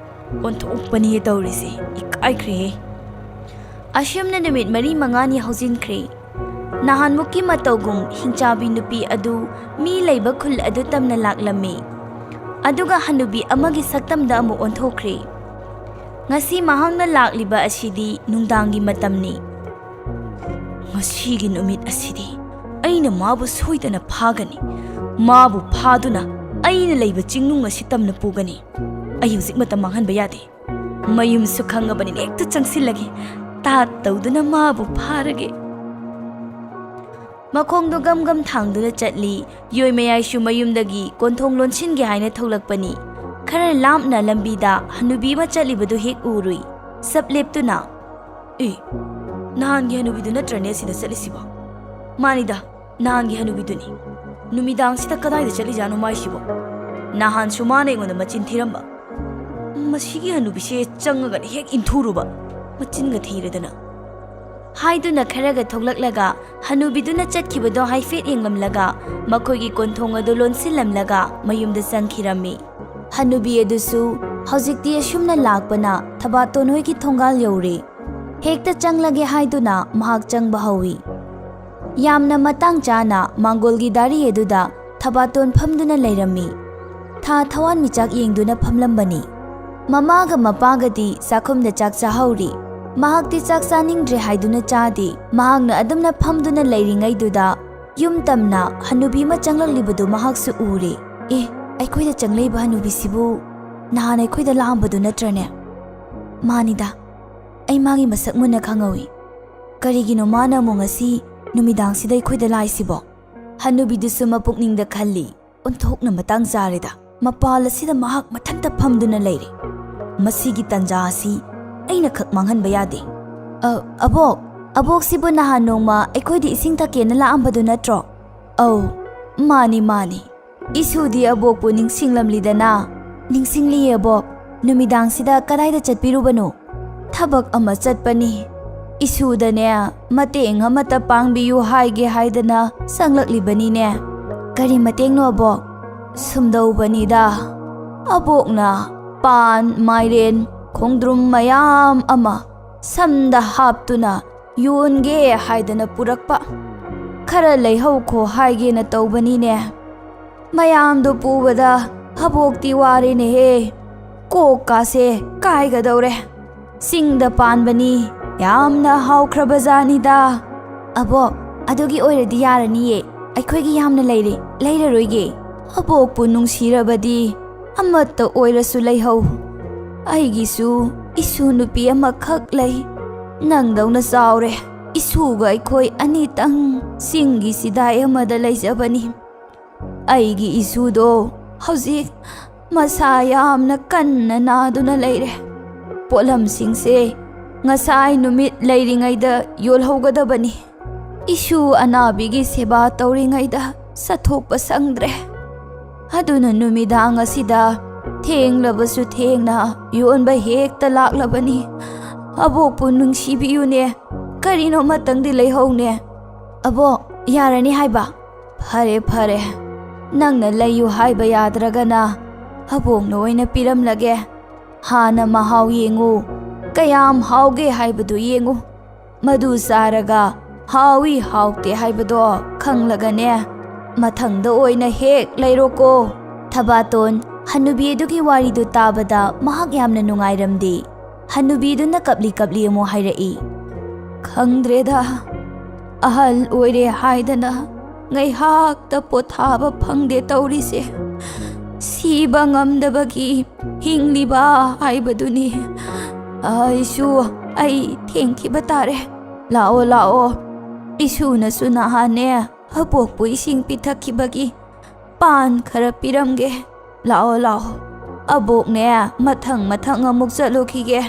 ꯑꯣꯟꯊꯣꯛꯄꯅꯤꯍꯦ ꯇꯧꯔꯤꯁꯦ, ꯏꯀꯥꯏꯈ꯭ꯔꯦꯍꯦ꯫ ꯑꯁꯨꯝꯅ ꯅꯨꯃꯤꯠ ꯃꯔꯤ ꯃꯉꯥꯅꯤ ꯍꯧꯖꯤꯟꯈ꯭ꯔꯦ꯫ ꯅꯍꯥꯟꯃꯨꯛꯀꯤ ꯃꯇꯧꯒꯨꯝ ꯍꯤꯡꯆꯥꯕꯤ ꯅꯨꯄꯤ ꯑꯗꯨ ꯃꯤ ꯂꯩꯕ ꯈꯨꯜ ꯑꯗꯨ ꯇꯝꯅ ꯂꯥꯛꯂꯝꯃꯤ꯫ ꯑꯗꯨꯒ ꯍꯅꯨꯕꯤ ꯑꯃꯒꯤ ꯁꯛꯇꯝꯗ ꯑꯃꯨꯛ ꯑꯣꯟꯊꯣꯛꯈ꯭ꯔꯦ꯫ ꯉꯁꯤ ꯃꯍꯥꯛꯅ ꯂꯥꯛꯂꯤꯕ ꯑꯁꯤꯗꯤ ꯅꯨꯡꯗꯥꯡꯒꯤ ꯃꯇꯝꯅꯤ꯫ "ꯉꯁꯤꯒꯤ ꯅꯨꯃꯤꯠ ꯑꯁꯤꯗꯤ ꯑꯩꯅ ꯃꯥꯕꯨ ꯁꯣꯏꯗꯅ ꯐꯥꯒꯅꯤ꯫ ꯃꯥꯕꯨ ꯐꯥꯗꯨꯅ ꯑꯩꯅ ꯂꯩꯕ ꯆꯤꯡꯅꯨꯡ ꯑꯁꯤ ꯇꯝꯅ ꯄꯨꯒꯅꯤ꯫ ꯑꯩ ꯍꯧꯖꯤꯛ ꯃꯇꯝ ꯃꯥꯡꯍꯟꯕ ꯌꯥꯗꯦ꯫ ꯃꯌꯨꯝꯁꯨ ꯈꯪꯉꯕꯅꯤꯅ ꯍꯦꯛꯇ ꯆꯪꯁꯤꯜꯂꯒꯦ꯫ ꯇꯥꯠ ꯇꯧꯗꯨꯅ ꯃꯥꯕꯨ ꯐꯥꯔꯒꯦ꯫" ꯃꯈꯣꯡꯗꯣ ꯒꯝ ꯒꯝ ꯊꯥꯡꯗꯨꯅ ꯆꯠꯂꯤ꯫ ꯌꯣꯏ ꯃꯌꯥꯏꯁꯨ ꯃꯌꯨꯝꯗꯒꯤ ꯀꯣꯟꯊꯣꯡ ꯂꯣꯟꯁꯤꯟꯒꯦ ꯍꯥꯏꯅ ꯊꯣꯛꯂꯛꯄꯅꯤ꯫ ꯈꯔ ꯂꯥꯞꯅ ꯂꯝꯕꯤꯗ ꯍꯅꯨꯕꯤ ꯑꯃ ꯆꯠꯂꯤꯕꯗꯨ ꯍꯦꯛ ꯎꯔꯨꯏ꯫ ꯁꯞ ꯂꯦꯞꯇꯨꯅ, "ꯑꯦ, ꯅꯍꯥꯟꯒꯤ ꯍꯅꯨꯕꯤꯗꯨ ꯅꯠꯇ꯭ꯔꯅꯦ ꯑꯁꯤꯗ ꯆꯠꯂꯤꯁꯤꯕꯣ?" "ꯃꯥꯅꯤꯗ, ꯅꯍꯥꯟꯒꯤ ꯍꯅꯨꯕꯤꯗꯨꯅꯤ꯫ ꯅꯨꯃꯤꯗꯥꯡꯁꯤꯗ ꯀꯗꯥꯏꯗ ꯆꯠꯂꯤꯖꯥꯠꯅꯣ ꯃꯥꯏꯁꯤꯕꯣ? ꯅꯍꯥꯟꯁꯨ ꯃꯥꯅ ꯑꯩꯉꯣꯟꯗ ꯃꯆꯤꯟ ꯊꯤꯔꯝꯕ꯫ ꯃꯁꯤꯒꯤ ꯍꯅꯨꯕꯤꯁꯦ ꯆꯪꯉꯒꯅ ꯍꯦꯛ ꯏꯟꯊꯨꯔꯨꯕ, ꯃꯆꯤꯟꯒ ꯊꯤꯔꯗꯅ꯫" ꯍꯥꯏꯗꯨꯅ ꯈꯔꯒ ꯊꯣꯛꯂꯛꯂꯒ ꯍꯅꯨꯕꯤꯗꯨꯅ ꯆꯠꯈꯤꯕꯗꯣ ꯍꯥꯏꯐꯦꯠ ꯌꯦꯡꯂꯝꯂꯒ ꯃꯈꯣꯏꯒꯤ ꯀꯣꯟꯊꯣꯡ ꯑꯗꯨ ꯂꯣꯟꯁꯤꯜꯂꯝꯂꯒ ꯃꯌꯨꯝꯗ ꯆꯪꯈꯤꯔꯝꯃꯤ꯫ ꯍꯅꯨꯕꯤ ꯑꯗꯨꯁꯨ ꯍꯧꯖꯤꯛꯇꯤ ꯑꯁꯨꯝꯅ ꯂꯥꯛꯄꯅ ꯊꯕꯥꯇꯣꯟ ꯍꯣꯏꯒꯤ ꯊꯣꯡꯒꯥꯜ ꯌꯧꯔꯦ꯫ ꯍꯦꯛꯇ ꯆꯪꯂꯒꯦ ꯍꯥꯏꯗꯨꯅ ꯃꯍꯥꯛ ꯆꯪꯕ ꯍꯧꯏ꯫ ꯌꯥꯝꯅ ꯃꯇꯥꯡ ꯆꯥꯅ ꯃꯥꯡꯒꯣꯜꯒꯤ ꯗꯥꯔꯤ ꯑꯗꯨꯗ ꯊꯕꯥꯇꯣꯟ ꯐꯝꯗꯨꯅ ꯂꯩꯔꯝꯃꯤ꯫ ꯊꯥ ꯊꯋꯥꯟꯃꯤꯆꯥꯛ ꯌꯦꯡꯗꯨꯅ ꯐꯝꯂꯝꯕꯅꯤ꯫ ꯃꯃꯥꯒ ꯃꯄꯥꯒꯗꯤ ꯆꯥꯛꯈꯨꯝꯗ ꯆꯥꯛ ꯆꯥꯍꯧꯔꯤ꯫ ꯃꯍꯥꯛꯇꯤ ꯆꯥꯛ ꯆꯥꯅꯤꯡꯗ꯭ꯔꯦ ꯍꯥꯏꯗꯨꯅ ꯆꯥꯗꯦ꯫ ꯃꯍꯥꯛꯅ ꯑꯗꯨꯝꯅ ꯐꯝꯗꯨꯅ ꯂꯩꯔꯤꯉꯩꯗꯨꯗ ꯌꯨꯝ ꯇꯝꯅ ꯍꯅꯨꯕꯤ ꯑꯃ ꯆꯪꯂꯛꯂꯤꯕꯗꯨ ꯃꯍꯥꯛꯁꯨ ꯎꯔꯦ꯫ "ꯑꯦ, ꯑꯩꯈꯣꯏꯗ ꯆꯪꯂꯛꯏꯕ ꯍꯅꯨꯕꯤꯁꯤꯕꯨ ꯅꯍꯥꯟ ꯑꯩꯈꯣꯏꯗ ꯂꯥꯛꯑꯝꯕꯗꯨ ꯅꯠꯇ꯭ꯔꯅꯦ? ꯃꯥꯅꯤꯗ, ꯑꯩ ꯃꯥꯒꯤ ꯃꯁꯛ ꯃꯨꯟꯅ ꯈꯪꯍꯧꯏ꯫ ꯀꯔꯤꯒꯤꯅꯣ ꯃꯥꯅ ꯑꯃꯨꯛ ꯉꯁꯤ ꯅꯨꯃꯤꯗꯥꯡꯁꯤꯗ ꯑꯩꯈꯣꯏꯗ ꯂꯥꯛꯏꯁꯤꯕꯣ? ꯍꯅꯨꯕꯤꯗꯨꯁꯨ ꯃꯄꯨꯛꯅꯤꯡꯗ ꯈꯜꯂꯤ, "ꯑꯣꯟꯊꯣꯛꯅ ꯃꯇꯥꯡ ꯆꯥꯔꯦꯗ, ꯃꯄꯥꯜ ꯑꯁꯤꯗ ꯃꯍꯥꯛ ꯃꯊꯟꯇ ꯐꯝꯗꯨꯅ ꯂꯩꯔꯦ꯫ ꯃꯁꯤꯒꯤ ꯇꯟꯖꯥ ꯑꯁꯤ ꯑꯩꯅ ꯈꯛ ꯃꯥꯡꯍꯟꯕ ꯌꯥꯗꯦ꯫" "ꯑ, ꯑꯕꯣꯛ, ꯑꯕꯣꯛꯁꯤꯕꯨ ꯅꯍꯥꯟ ꯅꯣꯡꯃ ꯑꯩꯈꯣꯏꯗ ꯏꯁꯤꯡ ꯊꯛꯀꯦꯅ ꯂꯥꯛꯑꯝꯕꯗꯨ ꯅꯠꯇ꯭ꯔꯣ?" "ꯑꯧ, ꯃꯥꯅꯤ, ꯃꯥꯅꯤ꯫ ꯏꯁꯨꯗꯤ ꯑꯕꯣꯛꯄꯨ ꯅꯤꯡꯁꯤꯡꯂꯝꯂꯤꯗꯅ?" "ꯅꯤꯡꯁꯤꯡꯂꯤꯌꯦ, ꯑꯕꯣꯛ꯫ ꯅꯨꯃꯤꯗꯥꯡꯁꯤꯗ ꯀꯗꯥꯏꯗ ꯆꯠꯄꯤꯔꯨꯕꯅꯣ?" "ꯊꯕꯛ ꯑꯃ ꯆꯠꯄꯅꯤ꯫ ꯏꯁꯨꯗꯅꯦ, ꯃꯇꯦꯡ ꯑꯃꯠꯇ ꯄꯥꯡꯕꯤꯌꯨ ꯍꯥꯏꯒꯦ ꯍꯥꯏꯗꯅ ꯆꯪꯂꯛꯂꯤꯕꯅꯤꯅꯦ꯫" "ꯀꯔꯤ ꯃꯇꯦꯡꯅꯣ, ꯑꯕꯣꯛ?" "ꯁꯨꯝꯗꯧꯕꯅꯤꯗ, ꯑꯕꯣꯛꯅ ꯄꯥꯟ, ꯃꯥꯏꯔꯦꯟ, ꯈꯣꯡꯗ꯭ꯔꯨꯝ ꯃꯌꯥꯝ ꯑꯃ ꯁꯝꯗ ꯍꯥꯞꯇꯨꯅ ꯌꯣꯟꯒꯦ ꯍꯥꯏꯗꯅ ꯄꯨꯔꯛꯄ꯫ ꯈꯔ ꯂꯩꯍꯧꯈꯣ ꯍꯥꯏꯒꯦꯅ ꯇꯧꯕꯅꯤꯅꯦ꯫ ꯃꯌꯥꯝꯗꯣ ꯄꯨꯕꯗ ꯑꯕꯣꯛꯇꯤ ꯋꯥꯔꯦꯅꯦꯍꯦ꯫ ꯀꯣꯛꯀꯥꯁꯦ ꯀꯥꯏꯒꯗꯧꯔꯦ꯫ ꯆꯤꯡꯗ ꯄꯥꯟꯕꯅꯤ, ꯌꯥꯝꯅ ꯍꯥꯎꯈ꯭ꯔꯕꯖꯥꯠꯅꯤꯗ꯫" "ꯑꯕꯣꯛ, ꯑꯗꯨꯒꯤ ꯑꯣꯏꯔꯗꯤ ꯌꯥꯔꯅꯤꯌꯦ꯫ ꯑꯩꯈꯣꯏꯒꯤ ꯌꯥꯝꯅ ꯂꯩꯔꯦ, ꯂꯩꯔꯔꯣꯏꯒꯦ꯫ ꯑꯕꯣꯛꯄꯨ ꯅꯨꯡꯁꯤꯔꯕꯗꯤ ꯑꯃꯠꯇ ꯑꯣꯏꯔꯁꯨ ꯂꯩꯍꯧ꯫ ꯑꯩꯒꯤꯁꯨ ꯏꯁꯨ ꯅꯨꯄꯤ ꯑꯃꯈꯛ ꯂꯩ꯫ ꯅꯪꯗꯧꯅ ꯆꯥꯎꯔꯦ꯫ ꯏꯁꯨꯒ ꯑꯩꯈꯣꯏ ꯑꯅꯤꯇꯪ ꯆꯤꯡꯒꯤ ꯆꯤꯗꯥꯏ ꯑꯃꯗ ꯂꯩꯖꯕꯅꯤ꯫ ꯑꯩꯒꯤ ꯏꯁꯨꯗꯣ ꯍꯧꯖꯤꯛ ꯃꯁꯥ ꯌꯥꯝꯅ ꯀꯟꯅ ꯅꯥꯗꯨꯅ ꯂꯩꯔꯦ꯫ ꯄꯣꯠꯂꯝꯁꯤꯡꯁꯦ ꯉꯁꯥꯏ ꯅꯨꯃꯤꯠ ꯂꯩꯔꯤꯉꯩꯗ ꯌꯣꯜꯍꯧꯒꯗꯕꯅꯤ꯫ ꯏꯁꯨ ꯑꯅꯥꯕꯤꯒꯤ ꯁꯦꯕꯥ ꯇꯧꯔꯤꯉꯩꯗ ꯆꯠꯊꯣꯛꯄ ꯁꯪꯗ꯭ꯔꯦ꯫ ꯑꯗꯨꯅ ꯅꯨꯃꯤꯗꯥꯡ ꯑꯁꯤꯗ ꯊꯦꯡꯂꯕꯁꯨ ꯊꯦꯡꯅ ꯌꯣꯟꯕ ꯍꯦꯛꯇ ꯂꯥꯛꯂꯕꯅꯤ꯫ ꯑꯕꯣꯛꯄꯨ ꯅꯨꯡꯁꯤꯕꯤꯌꯨꯅꯦ, ꯀꯔꯤꯅꯣ ꯑꯃꯇꯪꯗꯤ ꯂꯩꯍꯧꯅꯦ꯫" "ꯑꯕꯣꯛ, ꯌꯥꯔꯅꯤ ꯍꯥꯏꯕ?" "ꯐꯔꯦ, ꯐꯔꯦ, ꯅꯪꯅ ꯂꯩꯌꯨ ꯍꯥꯏꯕ ꯌꯥꯗ꯭ꯔꯒꯅ ꯑꯕꯣꯛꯅ ꯑꯣꯏꯅ ꯄꯤꯔꯝꯂꯒꯦ꯫ ꯍꯥꯟꯅ ꯃꯍꯥꯎ ꯌꯦꯡꯉꯨ, ꯀꯌꯥꯝ ꯍꯥꯎꯒꯦ ꯍꯥꯏꯕꯗꯨ ꯌꯦꯡꯉꯨ꯫ ꯃꯗꯨ ꯆꯥꯔꯒ ꯍꯥꯎꯏ ꯍꯥꯎꯇꯦ ꯍꯥꯏꯕꯗꯣ ꯈꯪꯂꯒꯅꯦ, ꯃꯊꯪꯗ ꯑꯣꯏꯅ ꯍꯦꯛ ꯂꯩꯔꯣꯀꯣ꯫" ꯊꯕꯥꯇꯣꯟ ꯍꯅꯨꯕꯤ ꯑꯗꯨꯒꯤ ꯋꯥꯔꯤꯗꯨ ꯇꯥꯕꯗ ꯃꯍꯥꯛ ꯌꯥꯝꯅ ꯅꯨꯡꯉꯥꯏꯔꯝꯗꯦ꯫ ꯍꯅꯨꯕꯤꯗꯨꯅ ꯀꯞꯂꯤ ꯀꯞꯂꯤ ꯑꯃꯨꯛ ꯍꯥꯏꯔꯛꯏ, "ꯈꯪꯗ꯭ꯔꯦꯗ, ꯑꯍꯜ ꯑꯣꯏꯔꯦ ꯍꯥꯏꯗꯅ ꯉꯥꯏꯍꯥꯛꯇ ꯄꯣꯊꯥꯕ ꯐꯪꯗꯦ ꯇꯧꯔꯤꯁꯦ꯫ ꯁꯤꯕ ꯉꯝꯗꯕꯒꯤ ꯍꯤꯡꯂꯤꯕ ꯍꯥꯏꯕꯗꯨꯅꯤ꯫ ꯑꯩꯁꯨ ꯑꯩ ꯊꯦꯡꯈꯤꯕ ꯇꯥꯔꯦ꯫ ꯂꯥꯛꯑꯣ, ꯂꯥꯛꯑꯣ, ꯏꯁꯨꯅꯁꯨ ꯅꯍꯥꯟꯅꯦ ꯑꯕꯣꯛꯄꯨ ꯏꯁꯤꯡ ꯄꯤꯊꯛꯈꯤꯕꯒꯤ ꯄꯥꯟ ꯈꯔ ꯄꯤꯔꯝꯒꯦ꯫ ꯂꯥꯛꯑꯣ, ꯂꯥꯛꯑꯣ, ꯑꯕꯣꯛꯅꯦ ꯃꯊꯪ ꯃꯊꯪ ꯑꯃꯨꯛ ꯆꯠꯂꯨꯈꯤꯒꯦ꯫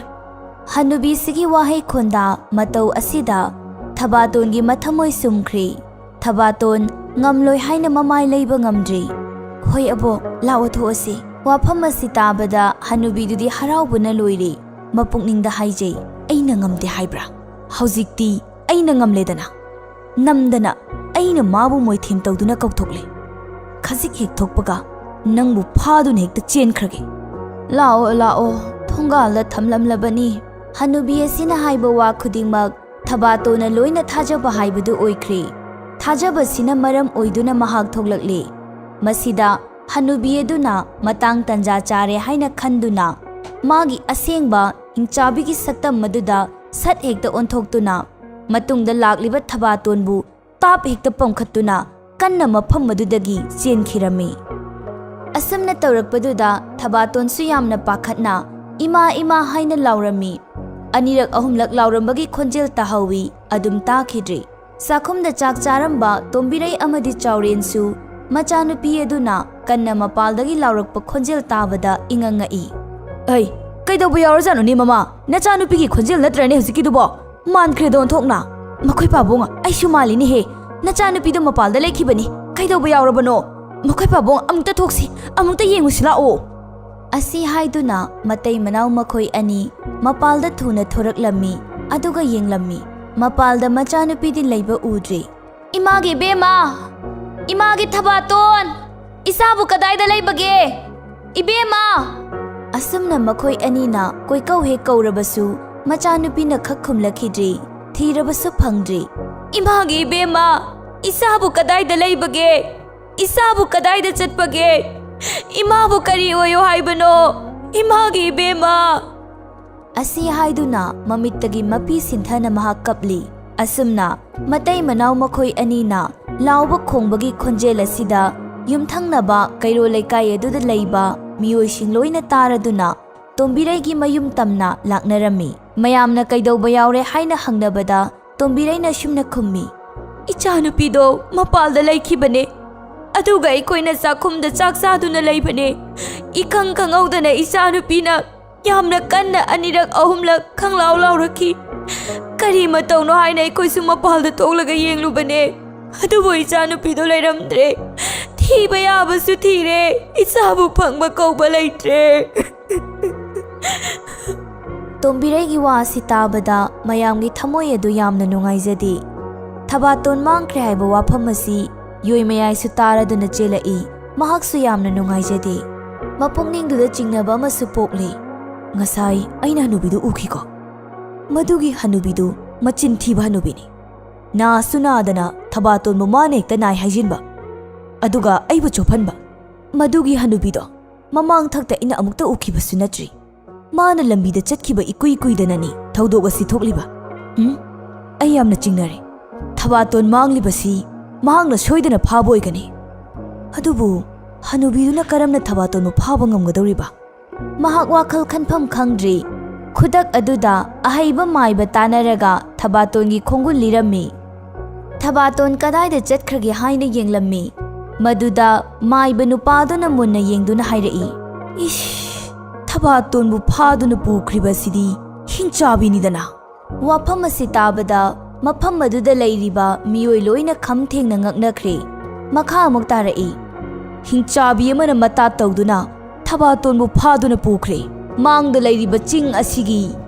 ꯍꯅꯨꯕꯤꯁꯤꯒꯤ ꯋꯥꯍꯩ ꯈꯣꯟꯗꯥ ꯃꯇꯧ ꯑꯁꯤꯗ ꯊꯕꯥꯇꯣꯟꯒꯤ ꯃꯊꯃꯣꯏ ꯁꯨꯝꯈ꯭ꯔꯤ꯫ ꯊꯕꯥꯇꯣꯟ ꯉꯝꯂꯣꯏ ꯍꯥꯏꯅ ꯃꯃꯥꯏ ꯂꯩꯕ ꯉꯝꯗ꯭ꯔꯤ꯫ "ꯍꯣꯏ ꯑꯕꯣꯛ, ꯂꯥꯛꯑꯣ, ꯊꯣꯛꯑꯁꯤ꯫" ꯋꯥꯐꯝ ꯑꯁꯤ ꯇꯥꯕꯗ ꯍꯅꯨꯕꯤꯗꯨꯗꯤ ꯍꯔꯥꯎꯕꯅ ꯂꯣꯏꯔꯦ꯫ ꯃꯄꯨꯛꯅꯤꯡꯗ ꯍꯥꯏꯖꯩ, "ꯑꯩꯅ ꯉꯝꯗꯦ ꯍꯥꯏꯕ꯭ꯔꯥ? ꯍꯧꯖꯤꯛꯇꯤ ꯑꯩꯅ ꯉꯝꯂꯦꯗꯅ꯫ ꯅꯝꯗꯅ ꯑꯩꯅ ꯃꯥꯕꯨ ꯃꯣꯏꯊꯦꯝ ꯇꯧꯗꯨꯅ ꯀꯧꯊꯣꯛꯂꯦ꯫ ꯈꯖꯤꯛ ꯍꯦꯛ ꯊꯣꯛꯄꯒ ꯅꯪꯕꯨ ꯐꯥꯗꯨꯅ ꯍꯦꯛꯇ ꯆꯦꯟꯈ꯭ꯔꯒꯦ꯫ ꯂꯥꯛꯑꯣ, ꯂꯥꯛꯑꯣ, ꯊꯣꯡꯒꯥꯜꯗ ꯊꯝꯂꯝꯂꯕꯅꯤ꯫" ꯍꯅꯨꯕꯤ ꯑꯁꯤꯅ ꯍꯥꯏꯕ ꯋꯥ ꯈꯨꯗꯤꯡꯃꯛ ꯊꯕꯥꯇꯣꯟꯅ ꯂꯣꯏꯅ ꯊꯥꯖꯕ ꯍꯥꯏꯕꯗꯨ ꯑꯣꯏꯈ꯭ꯔꯦ꯫ ꯊꯥꯖꯕꯁꯤꯅ ꯃꯔꯝ ꯑꯣꯏꯗꯨꯅ ꯃꯍꯥꯛ ꯊꯣꯛꯂꯛꯂꯦ꯫ ꯃꯁꯤꯗ ꯍꯅꯨꯕꯤ ꯑꯗꯨꯅ ꯃꯇꯥꯡ ꯇꯟꯖꯥ ꯆꯥꯔꯦ ꯍꯥꯏꯅ ꯈꯟꯗꯨꯅ ꯃꯥꯒꯤ ꯑꯁꯦꯡꯕ ꯍꯤꯡꯆꯥꯕꯤꯒꯤ ꯁꯛꯇꯝ ꯑꯗꯨꯗ ꯁꯠ ꯍꯦꯛꯇ ꯑꯣꯟꯊꯣꯛꯇꯨꯅ ꯃꯇꯨꯡꯗ ꯂꯥꯛꯂꯤꯕ ꯊꯕꯥꯇꯣꯟꯕꯨ ꯇꯥꯞ ꯍꯦꯛꯇ ꯄꯝꯈꯠꯇꯨꯅ ꯀꯟꯅ ꯃꯐꯝ ꯑꯗꯨꯗꯒꯤ ꯆꯦꯟꯈꯤꯔꯝꯃꯤ꯫ ꯑꯁꯨꯝꯅ ꯇꯧꯔꯛꯄꯗꯨꯗ ꯊꯕꯥꯇꯣꯟꯁꯨ ꯌꯥꯝꯅ ꯄꯥꯈꯠꯅ "ꯏꯃꯥ, ꯏꯃꯥ" ꯍꯥꯏꯅ ꯂꯥꯎꯔꯝꯃꯤ꯫ ꯑꯅꯤꯔꯛ ꯑꯍꯨꯝꯂꯛ ꯂꯥꯎꯔꯝꯕꯒꯤ ꯈꯣꯟꯖꯦꯜ ꯇꯥꯍꯧꯏ, ꯑꯗꯨꯝ ꯇꯥꯈꯤꯗ꯭ꯔꯤ꯫ ꯆꯥꯛꯈꯨꯝꯗ ꯆꯥꯛ ꯆꯥꯔꯝꯕ ꯇꯣꯝꯕꯤꯔꯩ ꯑꯃꯗꯤ ꯆꯥꯎꯔꯦꯟꯁꯨ ꯃꯆꯥꯅꯨꯄꯤ ꯑꯗꯨꯅ ꯀꯟꯅ ꯃꯄꯥꯜꯗꯒꯤ ꯂꯥꯎꯔꯛꯄ ꯈꯣꯟꯖꯦꯜ ꯇꯥꯕꯗ ꯏꯉꯛ ꯉꯛꯏ꯫ "ꯑꯩ, ꯀꯩꯗꯧꯕ ꯌꯥꯎꯔꯖꯥꯠꯅꯣꯅꯦ ꯃꯃꯥ? ꯅꯆꯥꯅꯨꯄꯤꯒꯤ ꯈꯣꯟꯖꯦꯜ ꯅꯠꯇ꯭ꯔꯅꯦ ꯍꯧꯖꯤꯛꯀꯤꯗꯨꯕꯣ? ꯃꯥꯟꯈ꯭ꯔꯦꯗ ꯑꯣꯟꯊꯣꯛꯅ꯫ ꯃꯈꯣꯏ ꯄꯥꯕꯨꯡ, ꯑꯩꯁꯨ ꯃꯥꯜꯂꯤꯅꯦꯍꯦ꯫ ꯅꯆꯥꯅꯨꯄꯤꯗꯣ ꯃꯄꯥꯜꯗ ꯂꯩꯈꯤꯕꯅꯤ꯫ ꯀꯩꯗꯧꯕ ꯌꯥꯎꯔꯕꯅꯣ? ꯃꯈꯣꯏ ꯄꯥꯕꯨꯡ, ꯑꯃꯨꯛꯇ ꯊꯣꯛꯁꯤ, ꯑꯃꯨꯛꯇ ꯌꯦꯡꯉꯨꯁꯤ ꯂꯥꯛꯑꯣ꯫" ꯑꯁꯤ ꯍꯥꯏꯗꯨꯅ ꯃꯇꯩ ꯃꯅꯥꯎ ꯃꯈꯣꯏ ꯑꯅꯤ ꯃꯄꯥꯜꯗ ꯊꯨꯅ ꯊꯣꯔꯛꯂꯝꯃꯤ꯫ ꯑꯗꯨꯒ ꯌꯦꯡꯂꯝꯃꯤ꯫ ꯃꯄꯥꯜꯗ ꯃꯆꯥꯅꯨꯄꯤꯗꯤ ꯂꯩꯕ ꯎꯗ꯭ꯔꯦ꯫ "ꯏꯃꯥꯒꯤ ꯏꯕꯦꯝꯃ! ꯏꯃꯥꯒꯤ ꯊꯕꯥꯇꯣꯟ! ꯏꯆꯥꯕꯨ ꯀꯗꯥꯏꯗ ꯂꯩꯕꯒꯦ? ꯏꯕꯦꯝꯃ!" ꯑꯁꯨꯝꯅ ꯃꯈꯣꯏ ꯑꯅꯤꯅ ꯀꯣꯏꯀꯧ ꯍꯦꯛ ꯀꯧꯔꯕꯁꯨ ꯃꯆꯥꯅꯨꯄꯤꯅ ꯈꯛ ꯈꯨꯝꯂꯛꯈꯤꯗ꯭ꯔꯦ꯫ ꯊꯤꯔꯕꯁꯨ ꯐꯪꯗ꯭ꯔꯦ꯫ "ꯏꯃꯥꯒꯤ ꯏꯕꯦꯝꯃ! ꯏꯆꯥꯕꯨ ꯀꯗꯥꯏꯗ ꯂꯩꯕꯒꯦ? ꯏꯆꯥꯕꯨ ꯀꯗꯥꯏꯗ ꯆꯠꯄꯒꯦ? ꯏꯃꯥꯕꯨ ꯀꯔꯤ ꯑꯣꯏꯌꯣ ꯍꯥꯏꯕꯅꯣ? ꯏꯃꯥꯒꯤ ꯏꯕꯦꯝꯃ!" ꯑꯁꯤ ꯍꯥꯏꯗꯨꯅ ꯃꯃꯤꯠꯇꯒꯤ ꯃꯄꯤ ꯁꯤꯟꯊꯅ ꯃꯍꯥꯛ ꯀꯞꯂꯤ꯫ ꯑꯁꯨꯝꯅ ꯃꯇꯩ ꯃꯅꯥꯎ ꯃꯈꯣꯏ ꯑꯅꯤꯅ ꯂꯥꯎꯕ ꯈꯣꯡꯕꯒꯤ ꯈꯣꯟꯖꯦꯜ ꯑꯁꯤꯗ ꯌꯨꯝꯊꯪꯅꯕ ꯀꯩꯔꯣꯜ ꯂꯩꯀꯥꯏ ꯑꯗꯨꯗ ꯂꯩꯕ ꯃꯤꯑꯣꯏꯁꯤꯡ ꯂꯣꯏꯅ ꯇꯥꯔꯗꯨꯅ ꯇꯣꯝꯕꯤꯔꯩꯒꯤ ꯃꯌꯨꯝ ꯇꯝꯅ ꯂꯥꯛꯅꯔꯝꯃꯤ꯫ ꯃꯌꯥꯝꯅ ꯀꯩꯗꯧꯕ ꯌꯥꯎꯔꯦ ꯍꯥꯏꯅ ꯍꯪꯅꯕꯗ ꯇꯣꯝꯕꯤꯔꯩꯅ ꯁꯨꯝꯅ ꯈꯨꯝꯃꯤ, "ꯏꯆꯥꯅꯨꯄꯤꯗꯣ ꯃꯄꯥꯜꯗ ꯂꯩꯈꯤꯕꯅꯦ, ꯑꯗꯨꯒ ꯑꯩꯈꯣꯏꯅ ꯆꯥꯛꯈꯨꯝꯗ ꯆꯥꯛ ꯆꯥꯗꯨꯅ ꯂꯩꯕꯅꯦ꯫ ꯏꯈꯪ ꯈꯪꯍꯧꯗꯅ ꯏꯆꯥꯅꯨꯄꯤꯅ ꯌꯥꯝꯅ ꯀꯟꯅ ꯑꯅꯤꯔꯛ ꯑꯍꯨꯝꯂꯛ ꯈꯪꯂꯥꯎ ꯂꯥꯎꯔꯛꯈꯤ꯫ ꯀꯔꯤ ꯃꯇꯧꯅꯣ ꯍꯥꯏꯅ ꯑꯩꯈꯣꯏꯁꯨ ꯃꯄꯥꯜꯗ ꯊꯣꯛꯂꯒ ꯌꯦꯡꯂꯨꯕꯅꯦ, ꯑꯗꯨꯕꯨ ꯏꯆꯥꯅꯨꯄꯤꯗꯣ ꯂꯩꯔꯝꯗ꯭ꯔꯦ꯫ ꯊꯤꯕ ꯌꯥꯕꯁꯨ ꯊꯤꯔꯦ, ꯏꯆꯥꯕꯨ ꯐꯪꯕ ꯀꯧꯕ ꯂꯩꯇ꯭ꯔꯦ꯫" ꯇꯣꯝꯕꯤꯔꯩꯒꯤ ꯋꯥ ꯑꯁꯤ ꯇꯥꯕꯗ ꯃꯌꯥꯝꯒꯤ ꯊꯃꯣꯏ ꯑꯗꯨ ꯌꯥꯝꯅ ꯅꯨꯡꯉꯥꯏꯖꯗꯦ꯫ ꯊꯕꯥꯇꯣꯟ ꯃꯥꯡꯈ꯭ꯔꯦ ꯍꯥꯏꯕ ꯋꯥꯐꯝ ꯑꯁꯤ ꯌꯣꯏꯃꯌꯥꯏꯁꯨ ꯇꯥꯔꯗꯨꯅ ꯆꯦꯜꯂꯛꯏ꯫ ꯃꯍꯥꯛꯁꯨ ꯌꯥꯝꯅ ꯅꯨꯡꯉꯥꯏꯖꯗꯦ꯫ ꯃꯄꯨꯛꯅꯤꯡꯗꯨꯗ ꯆꯤꯡꯅꯕ ꯑꯃꯁꯨ ꯄꯣꯛꯂꯤ꯫ "ꯉꯁꯥꯏ ꯑꯩꯅ ꯍꯅꯨꯕꯤꯗꯨ ꯎꯈꯤꯀꯣ꯫ ꯃꯗꯨꯒꯤ ꯍꯅꯨꯕꯤꯗꯨ ꯃꯆꯤꯟ ꯊꯤꯕ ꯍꯅꯨꯕꯤꯅꯤ꯫ ꯅꯥꯁꯨ ꯅꯥꯗꯅ ꯊꯕꯥꯇꯣꯟꯕꯨ ꯃꯥꯅ ꯍꯦꯛꯇ ꯅꯥꯏ ꯍꯥꯏꯖꯤꯟꯕ, ꯑꯗꯨꯒ ꯑꯩꯕꯨ ꯆꯣꯞꯍꯟꯕ꯫ ꯃꯗꯨꯒꯤ ꯍꯅꯨꯕꯤꯗꯣ ꯃꯃꯥꯡ ꯊꯛꯇ ꯑꯩꯅ ꯑꯃꯨꯛꯇ ꯎꯈꯤꯕꯁꯨ ꯅꯠꯇ꯭ꯔꯤ꯫ ꯃꯥꯅ ꯂꯝꯕꯤꯗ ꯆꯠꯈꯤꯕ ꯏꯀꯨꯏ ꯀꯨꯏꯗꯅꯅꯤ ꯊꯧꯗꯣꯛ ꯑꯁꯤ ꯊꯣꯛꯂꯤꯕ꯫ ꯎꯝ, ꯑꯩ ꯌꯥꯝꯅ ꯆꯤꯡꯅꯔꯦ꯫ ꯊꯕꯥꯇꯣꯟ ꯃꯥꯡꯂꯤꯕꯁꯤ ꯃꯍꯥꯛꯅ ꯁꯣꯏꯗꯅ ꯐꯥꯕ ꯑꯣꯏꯒꯅꯤ꯫ ꯑꯗꯨꯕꯨ ꯍꯅꯨꯕꯤꯗꯨꯅ ꯀꯔꯝꯅ ꯊꯕꯥꯇꯣꯟꯕꯨ ꯐꯥꯕ ꯉꯝꯒꯗꯧꯔꯤꯕ?" ꯃꯍꯥꯛ ꯋꯥꯈꯜ ꯈꯟꯐꯝ ꯈꯪꯗ꯭ꯔꯤ꯫ ꯈꯨꯗꯛ ꯑꯗꯨꯗ ꯑꯍꯩꯕ ꯃꯥꯏꯕ ꯇꯥꯟꯅꯔꯒ ꯊꯕꯥꯇꯣꯟꯒꯤ ꯈꯣꯡꯒꯨꯜ ꯂꯤꯔꯝꯃꯤ꯫ ꯊꯕꯥꯇꯣꯟ ꯀꯗꯥꯏꯗ ꯆꯠꯈ꯭ꯔꯒꯦ ꯍꯥꯏꯅ ꯌꯦꯡꯂꯝꯃꯤ꯫ ꯃꯗꯨꯗ ꯃꯥꯏꯕ ꯅꯨꯄꯥꯗꯨꯅ ꯃꯨꯟꯅ ꯌꯦꯡꯗꯨꯅ ꯍꯥꯏꯔꯛꯏ, "ꯏꯁ, ꯊꯕꯥꯇꯣꯟꯕꯨ ꯐꯥꯗꯨꯅ ꯄꯨꯈ꯭ꯔꯤꯕꯁꯤꯗꯤ ꯍꯤꯡꯆꯥꯕꯤꯅꯤꯗꯅ!" ꯋꯥꯐꯝ ꯑꯁꯤ ꯇꯥꯕꯗ ꯃꯐꯝ ꯑꯗꯨꯗ ꯂꯩꯔꯤꯕ ꯃꯤꯑꯣꯏ ꯂꯣꯏꯅ ꯈꯝ ꯊꯦꯡꯅ ꯉꯛꯅꯈ꯭ꯔꯦ꯫ ꯃꯈꯥ ꯑꯃꯨꯛ ꯇꯥꯔꯛꯏ, "ꯍꯤꯡꯆꯥꯕꯤ ꯑꯃꯅ ꯃꯇꯥ ꯇꯧꯗꯨꯅ ꯊꯕꯥꯇꯣꯟꯕꯨ ꯐꯥꯗꯨꯅ ꯄꯨꯈ꯭ꯔꯦ꯫ ꯃꯥꯡꯗ ꯂꯩꯔꯤꯕ ꯆꯤꯡ ꯑꯁꯤꯒꯤ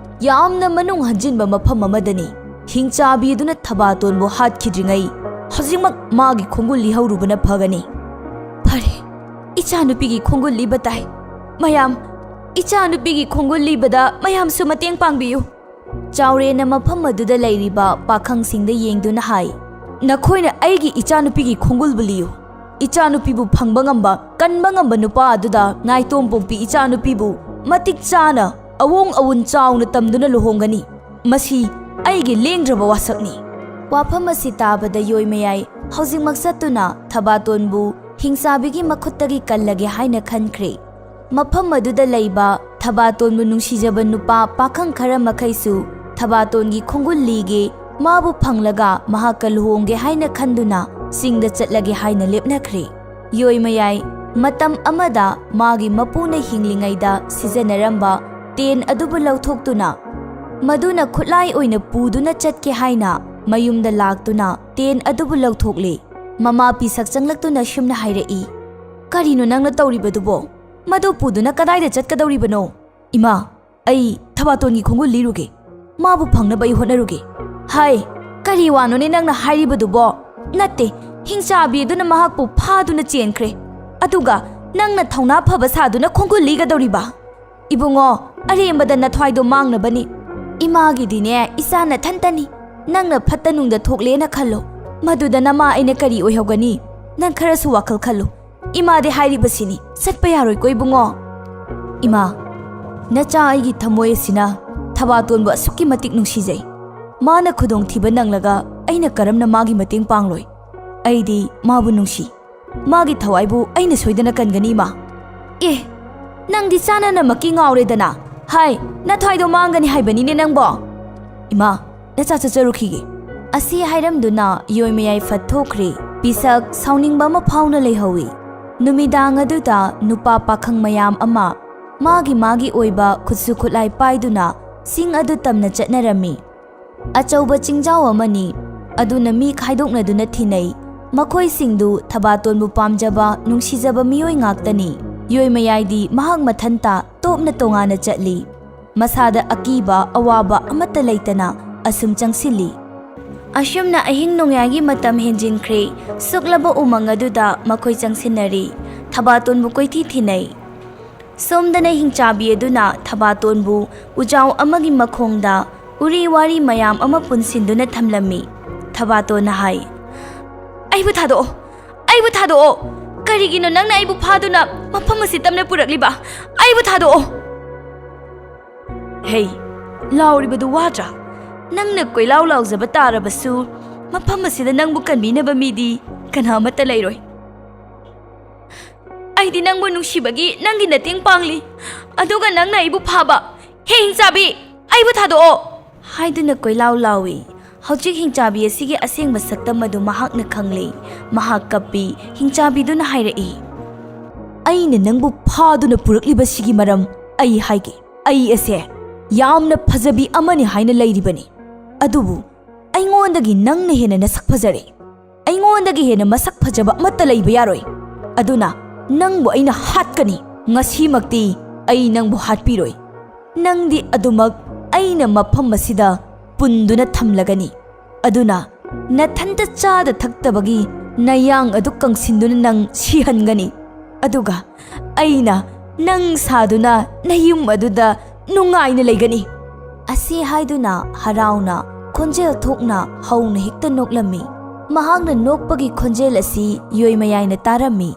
ꯌꯥꯝꯅ ꯃꯅꯨꯡ ꯍꯟꯖꯤꯟꯕ ꯃꯐꯝ ꯑꯃꯗꯅꯤ꯫ ꯍꯤꯡꯆꯥꯕꯤ ꯑꯗꯨꯅ ꯊꯕꯥꯇꯣꯟꯕꯨ ꯍꯥꯠꯈꯤꯗ꯭ꯔꯤꯉꯩ ꯍꯧꯖꯤꯛꯃꯛ ꯃꯥꯒꯤ ꯈꯣꯡꯒꯨꯜ ꯂꯤꯍꯧꯔꯨꯕꯅ ꯐꯒꯅꯤ꯫ ꯐꯔꯦ, ꯏꯆꯥꯅꯨꯄꯤꯒꯤ ꯈꯣꯡꯒꯨꯜ ꯂꯤꯕ ꯇꯥꯏ꯫ ꯃꯌꯥꯝ, ꯏꯆꯥꯅꯨꯄꯤꯒꯤ ꯈꯣꯡꯒꯨꯜ ꯂꯤꯕꯗ ꯃꯌꯥꯝꯁꯨ ꯃꯇꯦꯡ ꯄꯥꯡꯕꯤꯌꯨ꯫" ꯆꯥꯎꯔꯦꯟꯅ ꯃꯐꯝ ꯑꯗꯨꯗ ꯂꯩꯔꯤꯕ ꯄꯥꯈꯪꯁꯤꯡꯗ ꯌꯦꯡꯗꯨꯅ ꯍꯥꯏ, "ꯅꯈꯣꯏꯅ ꯑꯩꯒꯤ ꯏꯆꯥꯅꯨꯄꯤꯒꯤ ꯈꯣꯡꯒꯨꯜꯕꯨ ꯂꯤꯌꯨ꯫ ꯏꯆꯥꯅꯨꯄꯤꯕꯨ ꯐꯪꯕ ꯉꯝꯕ, ꯀꯟꯕ ꯉꯝꯕ ꯅꯨꯄꯥ ꯑꯗꯨꯗ ꯅꯥꯏꯇꯣꯝ ꯄꯣꯛꯄꯤ ꯏꯆꯥꯅꯨꯄꯤꯕꯨ ꯃꯇꯤꯛ ꯆꯥꯅ ꯑꯋꯣꯡ ꯑꯋꯨꯟ ꯆꯥꯎꯅ ꯇꯝꯗꯨꯅ ꯂꯨꯍꯣꯡꯒꯅꯤ꯫ ꯃꯁꯤ ꯑꯩꯒꯤ ꯂꯦꯡꯗ꯭ꯔꯕ ꯋꯥꯁꯛꯅꯤ꯫" ꯋꯥꯐꯝ ꯑꯁꯤ ꯇꯥꯕꯗ ꯌꯣꯏꯃꯌꯥꯏ ꯍꯧꯖꯤꯛꯃꯛ ꯆꯠꯇꯨꯅ ꯊꯕꯥꯇꯣꯟꯕꯨ ꯍꯤꯡꯆꯥꯕꯤꯒꯤ ꯃꯈꯨꯠꯇꯒꯤ ꯀꯜꯂꯒꯦ ꯍꯥꯏꯅ ꯈꯟꯈ꯭ꯔꯦ꯫ ꯃꯐꯝ ꯑꯗꯨꯗ ꯂꯩꯕ ꯊꯕꯥꯇꯣꯟꯕꯨ ꯅꯨꯡꯁꯤꯖꯕ ꯅꯨꯄꯥ ꯄꯥꯈꯪ ꯈꯔ ꯃꯈꯩꯁꯨ ꯊꯕꯥꯇꯣꯟꯒꯤ ꯈꯣꯡꯒꯨꯜ ꯂꯤꯒꯦ, ꯃꯥꯕꯨ ꯐꯪꯂꯒ ꯃꯍꯥꯛꯀ ꯂꯨꯍꯣꯡꯒꯦ ꯍꯥꯏꯅ ꯈꯟꯗꯨꯅ ꯆꯤꯡꯗ ꯆꯠꯂꯒꯦ ꯍꯥꯏꯅ ꯂꯦꯞꯅꯈ꯭ꯔꯦ꯫ ꯌꯣꯏꯃꯌꯥꯏ, ꯃꯇꯝ ꯑꯃꯗ ꯃꯥꯒꯤ ꯃꯄꯨꯅ ꯍꯤꯡꯂꯤꯉꯩꯗ ꯁꯤꯖꯤꯟꯅꯔꯝꯕ ꯇꯦꯟ ꯑꯗꯨꯕꯨ ꯂꯧꯊꯣꯛꯇꯨꯅ, ꯃꯗꯨꯅ ꯈꯨꯠꯂꯥꯏ ꯑꯣꯏꯅ ꯄꯨꯗꯨꯅ ꯆꯠꯀꯦ ꯍꯥꯏꯅ ꯃꯌꯨꯝꯗ ꯂꯥꯛꯇꯨꯅ ꯇꯦꯟ ꯑꯗꯨꯕꯨ ꯂꯧꯊꯣꯛꯂꯦ꯫ ꯃꯃꯥ ꯄꯤꯁꯛ ꯆꯪꯂꯛꯇꯨꯅ ꯁꯨꯝꯅ ꯍꯥꯏꯔꯛꯏ, "ꯀꯔꯤꯅꯣ ꯅꯪꯅ ꯇꯧꯔꯤꯕꯗꯨꯕꯣ? ꯃꯗꯨ ꯄꯨꯗꯨꯅ ꯀꯗꯥꯏꯗ ꯆꯠꯀꯗꯧꯔꯤꯕꯅꯣ?" "ꯏꯃꯥ, ꯑꯩ ꯊꯕꯥꯇꯣꯟꯒꯤ ꯈꯣꯡꯒꯨꯜ ꯂꯤꯔꯨꯒꯦ, ꯃꯥꯕꯨ ꯐꯪꯅꯕ ꯑꯩ ꯍꯣꯠꯅꯔꯨꯒꯦ꯫" "ꯍꯥꯏ, ꯀꯔꯤ ꯋꯥꯅꯣꯅꯦ ꯅꯪꯅ ꯍꯥꯏꯔꯤꯕꯗꯨꯕꯣ? ꯅꯠꯇꯦ, ꯍꯤꯡꯆꯥꯕꯤ ꯑꯗꯨꯅ ꯃꯍꯥꯛꯄꯨ ꯐꯥꯗꯨꯅ ꯆꯦꯟꯈ꯭ꯔꯦ, ꯑꯗꯨꯒ ꯅꯪꯅ ꯊꯧꯅꯥ ꯐꯕ ꯁꯥꯗꯨꯅ ꯈꯣꯡꯒꯨꯜ ꯂꯤꯒꯗꯧꯔꯤꯕ? ꯏꯕꯨꯡꯉꯣ, ꯑꯔꯦꯝꯕꯗ ꯅꯊ꯭ꯋꯥꯏꯗꯣ ꯃꯥꯡꯅꯕꯅꯤ꯫ ꯏꯃꯥꯒꯤꯗꯤꯅꯦ ꯏꯆꯥ ꯅꯊꯟꯇꯅꯤ꯫ ꯅꯪꯅ ꯐꯠꯇ ꯅꯨꯡꯗ ꯊꯣꯛꯂꯦꯅ ꯈꯜꯂꯣ, ꯃꯗꯨꯗ ꯅꯃꯥ ꯑꯩꯅ ꯀꯔꯤ ꯑꯣꯏꯍꯧꯒꯅꯤ? ꯅꯪ ꯈꯔꯁꯨ ꯋꯥꯈꯜ ꯈꯜꯂꯨ꯫ ꯏꯃꯥꯗꯤ ꯍꯥꯏꯔꯤꯕꯁꯤꯅꯤ, ꯆꯠꯄ ꯌꯥꯔꯣꯏꯀꯣ ꯏꯕꯨꯡꯉꯣ?" "ꯏꯃꯥ, ꯅꯆꯥ ꯑꯩꯒꯤ ꯊꯃꯣꯏ ꯑꯁꯤꯅ ꯊꯕꯥꯇꯣꯟꯕꯨ ꯑꯁꯨꯛꯀꯤ ꯃꯇꯤꯛ ꯅꯨꯡꯁꯤꯖꯩ꯫ ꯃꯥꯅ ꯈꯨꯗꯣꯡꯊꯤꯕ ꯅꯪꯂꯒ ꯑꯩꯅ ꯀꯔꯝꯅ ꯃꯥꯒꯤ ꯃꯇꯦꯡ ꯄꯥꯡꯂꯣꯏ? ꯑꯩꯗꯤ ꯃꯥꯕꯨ ꯅꯨꯡꯁꯤ꯫ ꯃꯥꯒꯤ ꯊꯋꯥꯏꯕꯨ ꯑꯩꯅ ꯁꯣꯏꯗꯅ ꯀꯟꯒꯅꯤ, ꯏꯃꯥ꯫" "ꯑꯦ, ꯅꯪꯗꯤ ꯆꯥꯅꯅꯃꯛꯀꯤ ꯉꯥꯎꯔꯦꯗꯅ꯫ ꯍꯥꯏ, ꯅꯊ꯭ꯋꯥꯏꯗꯣ ꯃꯥꯡꯒꯅꯤ ꯍꯥꯏꯕꯅꯤꯅꯦ ꯅꯪꯕꯣ꯫" "ꯏꯃꯥ, ꯅꯆꯥ ꯆꯠꯆꯔꯨꯈꯤꯒꯦ꯫" ꯑꯁꯤ ꯍꯥꯏꯔꯝꯗꯨꯅ ꯌꯣꯏꯃꯌꯥꯏ ꯐꯠ ꯊꯣꯛꯈ꯭ꯔꯦ꯫ ꯄꯤꯁꯛ ꯁꯥꯎꯅꯤꯡꯕ ꯑꯃ ꯐꯥꯎꯅ ꯂꯩꯍꯧꯏ꯫ ꯅꯨꯃꯤꯗꯥꯡ ꯑꯗꯨꯗ ꯅꯨꯄꯥ ꯄꯥꯈꯪ ꯃꯌꯥꯝ ꯑꯃ ꯃꯥꯒꯤ ꯃꯥꯒꯤ ꯑꯣꯏꯕ ꯈꯨꯠꯁꯨ ꯈꯨꯠꯂꯥꯏ ꯄꯥꯏꯗꯨꯅ ꯆꯤꯡ ꯑꯗꯨ ꯇꯝꯅ ꯆꯠꯅꯔꯝꯃꯤ꯫ ꯑꯆꯧꯕ ꯆꯤꯡꯖꯥꯎ ꯑꯃꯅꯤ꯫ ꯑꯗꯨꯅ ꯃꯤ ꯈꯥꯏꯗꯣꯛꯅꯗꯨꯅ ꯊꯤꯅꯩ꯫ ꯃꯈꯣꯏꯁꯤꯡꯗꯨ ꯊꯕꯥꯇꯣꯟꯕꯨ ꯄꯥꯝꯖꯕ, ꯅꯨꯡꯁꯤꯖꯕ ꯃꯤꯑꯣꯏ ꯉꯥꯛꯇꯅꯤ꯫ ꯌꯣꯏꯃꯌꯥꯏꯗꯤ ꯃꯍꯥꯛ ꯃꯊꯟꯇ ꯇꯣꯞꯅ ꯇꯣꯉꯥꯟꯅ ꯆꯠꯂꯤ꯫ ꯃꯁꯥꯗ ꯑꯀꯤꯕ, ꯑꯋꯥꯕ ꯑꯃꯠꯇ ꯂꯩꯇꯅ ꯑꯁꯨꯝ ꯆꯪꯁꯤꯜꯂꯤ꯫ ꯑꯁꯨꯝꯅ ꯑꯍꯤꯡ ꯅꯣꯡꯌꯥꯏꯒꯤ ꯃꯇꯝ ꯍꯦꯟꯖꯤꯟꯈ꯭ꯔꯦ꯫ ꯁꯨꯛꯂꯕ ꯎꯃꯪ ꯑꯗꯨꯗ ꯃꯈꯣꯏ ꯆꯪꯁꯤꯟꯅꯔꯤ꯫ ꯊꯕꯥꯇꯣꯟꯕꯨ ꯀꯣꯏꯊꯤ ꯊꯤꯅꯩ꯫ ꯁꯣꯝꯗꯅ ꯍꯤꯡꯆꯥꯕꯤ ꯑꯗꯨꯅ ꯊꯕꯥꯇꯣꯟꯕꯨ ꯎꯖꯥꯎ ꯑꯃꯒꯤ ꯃꯈꯣꯡꯗ ꯎꯔꯤ ꯋꯥꯔꯤ ꯃꯌꯥꯝ ꯑꯃ ꯄꯨꯟꯁꯤꯟꯗꯨꯅ ꯊꯝꯂꯝꯃꯤ꯫ ꯊꯕꯥꯇꯣꯟꯅ ꯍꯥꯏ, "ꯑꯩꯕꯨ ꯊꯥꯗꯣꯛꯑꯣ! ꯑꯩꯕꯨ ꯊꯥꯗꯣꯛꯑꯣ! ꯀꯔꯤꯒꯤꯅꯣ ꯅꯪꯅ ꯑꯩꯕꯨ ꯐꯥꯗꯨꯅ ꯃꯐꯝ ꯑꯁꯤ ꯇꯝꯅ ꯄꯨꯔꯛꯂꯤꯕ? ꯑꯩꯕꯨ ꯊꯥꯗꯣꯛꯑꯣ!" "ꯍꯦ, ꯂꯥꯎꯔꯤꯕꯗꯨ ꯋꯥꯗ꯭ꯔꯥ? ꯅꯪꯅ ꯀꯣꯏꯂꯥꯎ ꯂꯥꯎꯖꯕ ꯇꯥꯔꯕꯁꯨ, ꯃꯐꯝ ꯑꯁꯤꯗ ꯅꯪꯕꯨ ꯀꯟꯕꯤꯅꯕ ꯃꯤꯗꯤ ꯀꯅꯥ ꯑꯃꯠꯇ ꯂꯩꯔꯣꯏ꯫ ꯑꯩꯗꯤ ꯅꯪꯕꯨ ꯅꯨꯡꯁꯤꯕꯒꯤ ꯅꯪꯒꯤ ꯃꯇꯦꯡ ꯄꯥꯡꯂꯤ, ꯑꯗꯨꯒ ꯅꯪꯅ ꯑꯩꯕꯨ ꯐꯥꯕ꯫ ꯍꯦ ꯍꯤꯡꯆꯥꯕꯤ, ꯑꯩꯕꯨ ꯊꯥꯗꯣꯛꯑꯣ!" ꯍꯥꯏꯗꯨꯅ ꯀꯣꯏꯂꯥꯎ ꯂꯥꯎꯏ꯫ ꯍꯧꯖꯤꯛ ꯍꯤꯡꯆꯥꯕꯤ ꯑꯁꯤꯒꯤ ꯑꯁꯦꯡꯕ ꯁꯛꯇꯝ ꯑꯗꯨ ꯃꯍꯥꯛꯅ ꯈꯪꯂꯦ꯫ ꯃꯍꯥꯛ ꯀꯞꯄꯤ꯫ ꯍꯤꯡꯆꯥꯕꯤꯗꯨꯅ ꯍꯥꯏꯔꯛꯏ, "ꯑꯩꯅ ꯅꯪꯕꯨ ꯐꯥꯗꯨꯅ ꯄꯨꯔꯛꯂꯤꯕꯁꯤꯒꯤ ꯃꯔꯝ ꯑꯩ ꯍꯥꯏꯒꯦ꯫ ꯑꯩ ꯑꯁꯦ ꯌꯥꯝꯅ ꯐꯖꯕꯤ ꯑꯃꯅꯤ ꯍꯥꯏꯅ ꯂꯩꯔꯤꯕꯅꯤ꯫ ꯑꯗꯨꯕꯨ ꯑꯩꯉꯣꯟꯗꯒꯤ ꯅꯪꯅ ꯍꯦꯟꯅ ꯅꯁꯛ ꯐꯖꯔꯦ꯫ ꯑꯩꯉꯣꯟꯗꯒꯤ ꯍꯦꯟꯅ ꯃꯁꯛ ꯐꯖꯕ ꯑꯃꯠꯇ ꯂꯩꯕ ꯌꯥꯔꯣꯏ꯫ ꯑꯗꯨꯅ ꯅꯪꯕꯨ ꯑꯩꯅ ꯍꯥꯠꯀꯅꯤ꯫ ꯉꯁꯤꯃꯛꯇꯤ ꯑꯩ ꯅꯪꯕꯨ ꯍꯥꯠꯄꯤꯔꯣꯏ꯫ ꯅꯪꯗꯤ ꯑꯗꯨꯃꯛ ꯑꯩꯅ ꯃꯐꯝ ꯑꯁꯤꯗ ꯄꯨꯟꯗꯨꯅ ꯊꯝꯂꯒꯅꯤ꯫ ꯑꯗꯨꯅ ꯅꯊꯟꯇ ꯆꯥꯗ ꯊꯛꯇꯕꯒꯤ ꯅꯌꯥꯡ ꯑꯗꯨ ꯀꯪꯁꯤꯟꯗꯨꯅ ꯅꯪ ꯁꯤꯍꯟꯒꯅꯤ꯫ ꯑꯗꯨꯒ ꯑꯩꯅ ꯅꯪ ꯁꯥꯗꯨꯅ ꯅꯌꯨꯝ ꯑꯗꯨꯗ ꯅꯨꯡꯉꯥꯏꯅ ꯂꯩꯒꯅꯤ꯫" ꯑꯁꯤ ꯍꯥꯏꯗꯨꯅ ꯍꯔꯥꯎꯅ ꯈꯣꯟꯖꯦꯜ ꯊꯣꯛꯅ ꯍꯧꯅ ꯍꯦꯛꯇ ꯅꯣꯛꯂꯝꯃꯤ꯫ ꯃꯍꯥꯛꯅ ꯅꯣꯛꯄꯒꯤ ꯈꯣꯟꯖꯦꯜ ꯑꯁꯤ ꯌꯣꯏꯃꯌꯥꯏꯅ ꯇꯥꯔꯝꯃꯤ꯫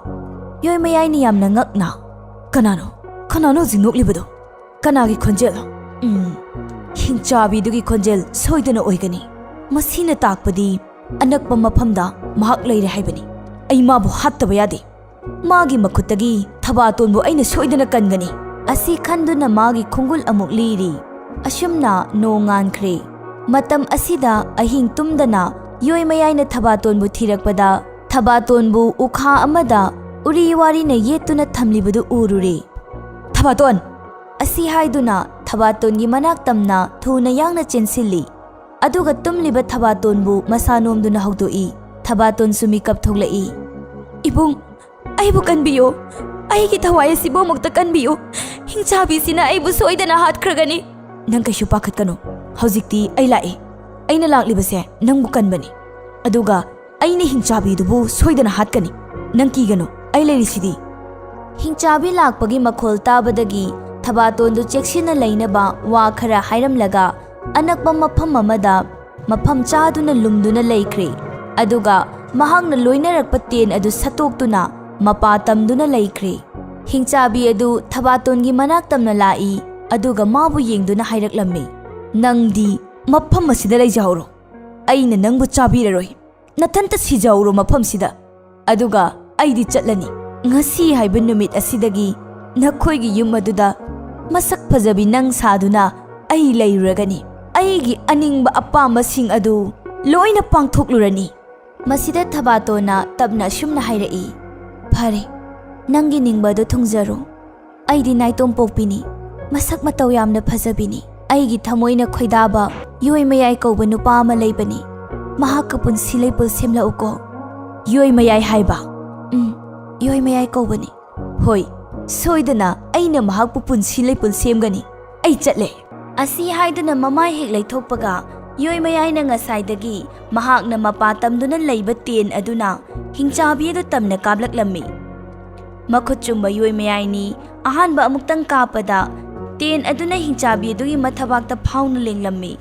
ꯌꯣꯏꯃꯌꯥꯏꯅ ꯌꯥꯝꯅ ꯉꯛꯅ, "ꯀꯅꯥꯅꯣ? ꯀꯅꯥꯅꯣ ꯍꯧꯖꯤꯛ ꯅꯣꯛꯂꯤꯕꯗꯣ? ꯀꯅꯥꯒꯤ ꯈꯣꯟꯖꯦꯜ? ꯎꯝ, ꯍꯤꯡꯆꯥꯕꯤꯗꯨꯒꯤ ꯈꯣꯟꯖꯦꯜ ꯁꯣꯏꯗꯅ ꯑꯣꯏꯒꯅꯤ꯫ ꯃꯁꯤꯅ ꯇꯥꯛꯄꯗꯤ ꯑꯅꯛꯄ ꯃꯐꯝꯗ ꯃꯍꯥꯛ ꯂꯩꯔꯦ ꯍꯥꯏꯕꯅꯤ꯫ ꯑꯩ ꯃꯥꯕꯨ ꯍꯥꯠꯇꯕ ꯌꯥꯗꯦ꯫ ꯃꯥꯒꯤ ꯃꯈꯨꯠꯇꯒꯤ ꯊꯕꯥꯇꯣꯟꯕꯨ ꯑꯩꯅ ꯁꯣꯏꯗꯅ ꯀꯟꯒꯅꯤ꯫" ꯑꯁꯤ ꯈꯟꯗꯨꯅ ꯃꯥꯒꯤ ꯈꯣꯡꯒꯨꯜ ꯑꯃꯨꯛ ꯂꯤꯔꯤ꯫ ꯑꯁꯨꯝꯅ ꯅꯣꯡꯉꯥꯟꯈ꯭ꯔꯦ꯫ ꯃꯇꯝ ꯑꯁꯤꯗ ꯑꯍꯤꯡ ꯇꯨꯝꯗꯅ ꯌꯣꯏꯃꯌꯥꯏꯅ ꯊꯕꯥꯇꯣꯟꯕꯨ ꯊꯤꯔꯛꯄꯗ, ꯊꯕꯥꯇꯣꯟꯕꯨ ꯎꯈꯥ ꯑꯃꯗ ꯎꯔꯤ ꯋꯥꯔꯤꯅ ꯌꯦꯠꯇꯨꯅ ꯊꯝꯂꯤꯕꯗꯨ ꯎꯔꯨꯔꯦ꯫ "ꯊꯕꯥꯇꯣꯟ!" ꯑꯁꯤ ꯍꯥꯏꯗꯨꯅ ꯊꯕꯥꯇꯣꯟꯒꯤ ꯃꯅꯥꯛ ꯇꯝꯅ ꯊꯨꯅ ꯌꯥꯡꯅ ꯆꯦꯟꯁꯤꯜꯂꯤ꯫ ꯑꯗꯨꯒ ꯇꯨꯝꯂꯤꯕ ꯊꯕꯥꯇꯣꯟꯕꯨ ꯃꯁꯥ ꯅꯣꯝꯗꯨꯅ ꯍꯧꯗꯣꯛꯏ꯫ ꯊꯕꯥꯇꯣꯟꯁꯨ ꯃꯤꯀꯞ ꯊꯣꯛꯂꯛꯏ꯫ "ꯏꯕꯨꯡ, ꯑꯩꯕꯨ ꯀꯟꯕꯤꯌꯨ꯫ ꯑꯩꯒꯤ ꯊꯋꯥꯏ ꯑꯁꯤꯕꯨ ꯑꯃꯨꯛꯇ ꯀꯟꯕꯤꯌꯨ꯫ ꯍꯤꯡꯆꯥꯕꯤꯁꯤꯅ ꯑꯩꯕꯨ ꯁꯣꯏꯗꯅ ꯍꯥꯠꯈ꯭ꯔꯒꯅꯤ꯫" "ꯅꯪ ꯀꯩꯁꯨ ꯄꯥꯈꯠꯀꯅꯨ꯫ ꯍꯧꯖꯤꯛꯇꯤ ꯑꯩ ꯂꯥꯛꯏ꯫ ꯑꯩꯅ ꯂꯥꯛꯂꯤꯕꯁꯦ ꯅꯪꯕꯨ ꯀꯟꯕꯅꯤ꯫ ꯑꯗꯨꯒ ꯑꯩꯅ ꯍꯤꯡꯆꯥꯕꯤꯗꯨꯕꯨ ꯁꯣꯏꯗꯅ ꯍꯥꯠꯀꯅꯤ꯫ ꯅꯪ ꯀꯤꯒꯅꯨ, ꯑꯩ ꯂꯩꯔꯤꯁꯤꯗꯤ꯫" ꯍꯤꯡꯆꯥꯕꯤ ꯂꯥꯛꯄꯒꯤ ꯃꯈꯣꯜ ꯇꯥꯕꯗꯒꯤ ꯊꯕꯥꯇꯣꯟꯗꯨ ꯆꯦꯛꯁꯤꯟꯅ ꯂꯩꯅꯕ ꯋꯥ ꯈꯔ ꯍꯥꯏꯔꯝꯂꯒ ꯑꯅꯛꯄ ꯃꯐꯝ ꯑꯃꯗ ꯃꯐꯝ ꯆꯥꯗꯨꯅ ꯂꯨꯝꯗꯨꯅ ꯂꯩꯈ꯭ꯔꯦ꯫ ꯑꯗꯨꯒ ꯃꯍꯥꯛꯅ ꯂꯣꯏꯅꯔꯛꯄ ꯇꯦꯟ ꯑꯗꯨ ꯁꯠꯇꯣꯛꯇꯨꯅ ꯃꯄꯥ ꯇꯝꯗꯨꯅ ꯂꯩꯈ꯭ꯔꯦ꯫ ꯍꯤꯡꯆꯥꯕꯤ ꯑꯗꯨ ꯊꯕꯥꯇꯣꯟꯒꯤ ꯃꯅꯥꯛ ꯇꯝꯅ ꯂꯥꯛꯏ, ꯑꯗꯨꯒ ꯃꯥꯕꯨ ꯌꯦꯡꯗꯨꯅ ꯍꯥꯏꯔꯛꯂꯝꯃꯤ, "ꯅꯪꯗꯤ ꯃꯐꯝ ꯑꯁꯤꯗ ꯂꯩꯖꯍꯧꯔꯣ꯫ ꯑꯩꯅ ꯅꯪꯕꯨ ꯆꯥꯕꯤꯔꯔꯣꯏ꯫ ꯅꯊꯟꯇ ꯁꯤꯖꯍꯧꯔꯣ ꯃꯐꯝꯁꯤꯗ꯫ ꯑꯗꯨꯒ ꯑꯩꯗꯤ ꯆꯠꯂꯅꯤ꯫ ꯉꯁꯤ ꯍꯥꯏꯕ ꯅꯨꯃꯤꯠ ꯑꯁꯤꯗꯒꯤ ꯅꯈꯣꯏꯒꯤ ꯌꯨꯝ ꯑꯗꯨꯗ ꯃꯁꯛ ꯐꯖꯕꯤ ꯅꯪ ꯁꯥꯗꯨꯅ ꯑꯩ ꯂꯩꯔꯨꯔꯒꯅꯤ꯫ ꯑꯩꯒꯤ ꯑꯅꯤꯡꯕ ꯑꯄꯥꯝꯕꯁꯤꯡ ꯑꯗꯨ ꯂꯣꯏꯅ ꯄꯥꯡꯊꯣꯛꯂꯨꯔꯅꯤ꯫ ꯃꯁꯤꯗ ꯊꯕꯥꯇꯣꯟꯅ ꯇꯞꯅ ꯑꯁꯨꯝꯅ ꯍꯥꯏꯔꯛꯏ, "ꯐꯔꯦ, ꯅꯪꯒꯤ ꯅꯤꯡꯕ ꯑꯗꯨ ꯊꯨꯡꯖꯔꯣ꯫ ꯑꯩꯗꯤ ꯅꯥꯏꯇꯣꯝ ꯄꯣꯛꯄꯤꯅꯤ꯫ ꯃꯁꯛ ꯃꯇꯧ ꯌꯥꯝꯅ ꯐꯖꯕꯤꯅꯤ꯫ ꯑꯩꯒꯤ ꯊꯃꯣꯏꯅ ꯈꯣꯏꯗꯥꯕ ꯌꯣꯏ ꯃꯌꯥꯏ ꯀꯧꯕ ꯅꯨꯄꯥ ꯑꯃ ꯂꯩꯕꯅꯤ꯫ ꯃꯍꯥꯛꯀ ꯄꯨꯟꯁꯤ ꯂꯩꯄꯨꯜ ꯁꯦꯝꯂꯛꯎꯀꯣ꯫" "ꯌꯣꯏ ꯃꯌꯥꯏ ꯍꯥꯏꯕ?" "ꯎꯝ, ꯌꯣꯏ ꯃꯌꯥꯏ ꯀꯧꯕꯅꯤ꯫" "ꯍꯣꯏ, ꯁꯣꯏꯗꯅ ꯑꯩꯅ ꯃꯍꯥꯛꯄꯨ ꯄꯨꯟꯁꯤ ꯂꯩꯄꯨꯜ ꯁꯦꯝꯒꯅꯤ꯫ ꯑꯩ ꯆꯠꯂꯦ꯫" ꯑꯁꯤ ꯍꯥꯏꯗꯨꯅ ꯃꯃꯥꯏ ꯍꯦꯛ ꯂꯩꯊꯣꯛꯄꯒ, ꯌꯣꯏ ꯃꯌꯥꯏꯅ ꯉꯁꯥꯏꯗꯒꯤ ꯃꯍꯥꯛꯅ ꯃꯄꯥ ꯇꯝꯗꯨꯅ ꯂꯩꯕ ꯇꯦꯟ ꯑꯗꯨꯅ ꯍꯤꯡꯆꯥꯕꯤ ꯑꯗꯨ ꯇꯝꯅ ꯀꯥꯞꯂꯛꯂꯝꯃꯤ꯫ ꯃꯈꯨꯠ ꯆꯨꯝꯕ ꯌꯣꯏ ꯃꯌꯥꯏꯅꯤ ꯑꯍꯥꯟꯕ ꯑꯃꯨꯛꯇꯪ ꯀꯥꯞꯄꯗ, ꯇꯦꯟ ꯑꯗꯨꯅ ꯍꯤꯡꯆꯥꯕꯤ ꯑꯗꯨꯒꯤ ꯃꯊꯕꯥꯛꯇ ꯐꯥꯎꯅ ꯂꯦꯡꯂꯝꯃꯤ꯫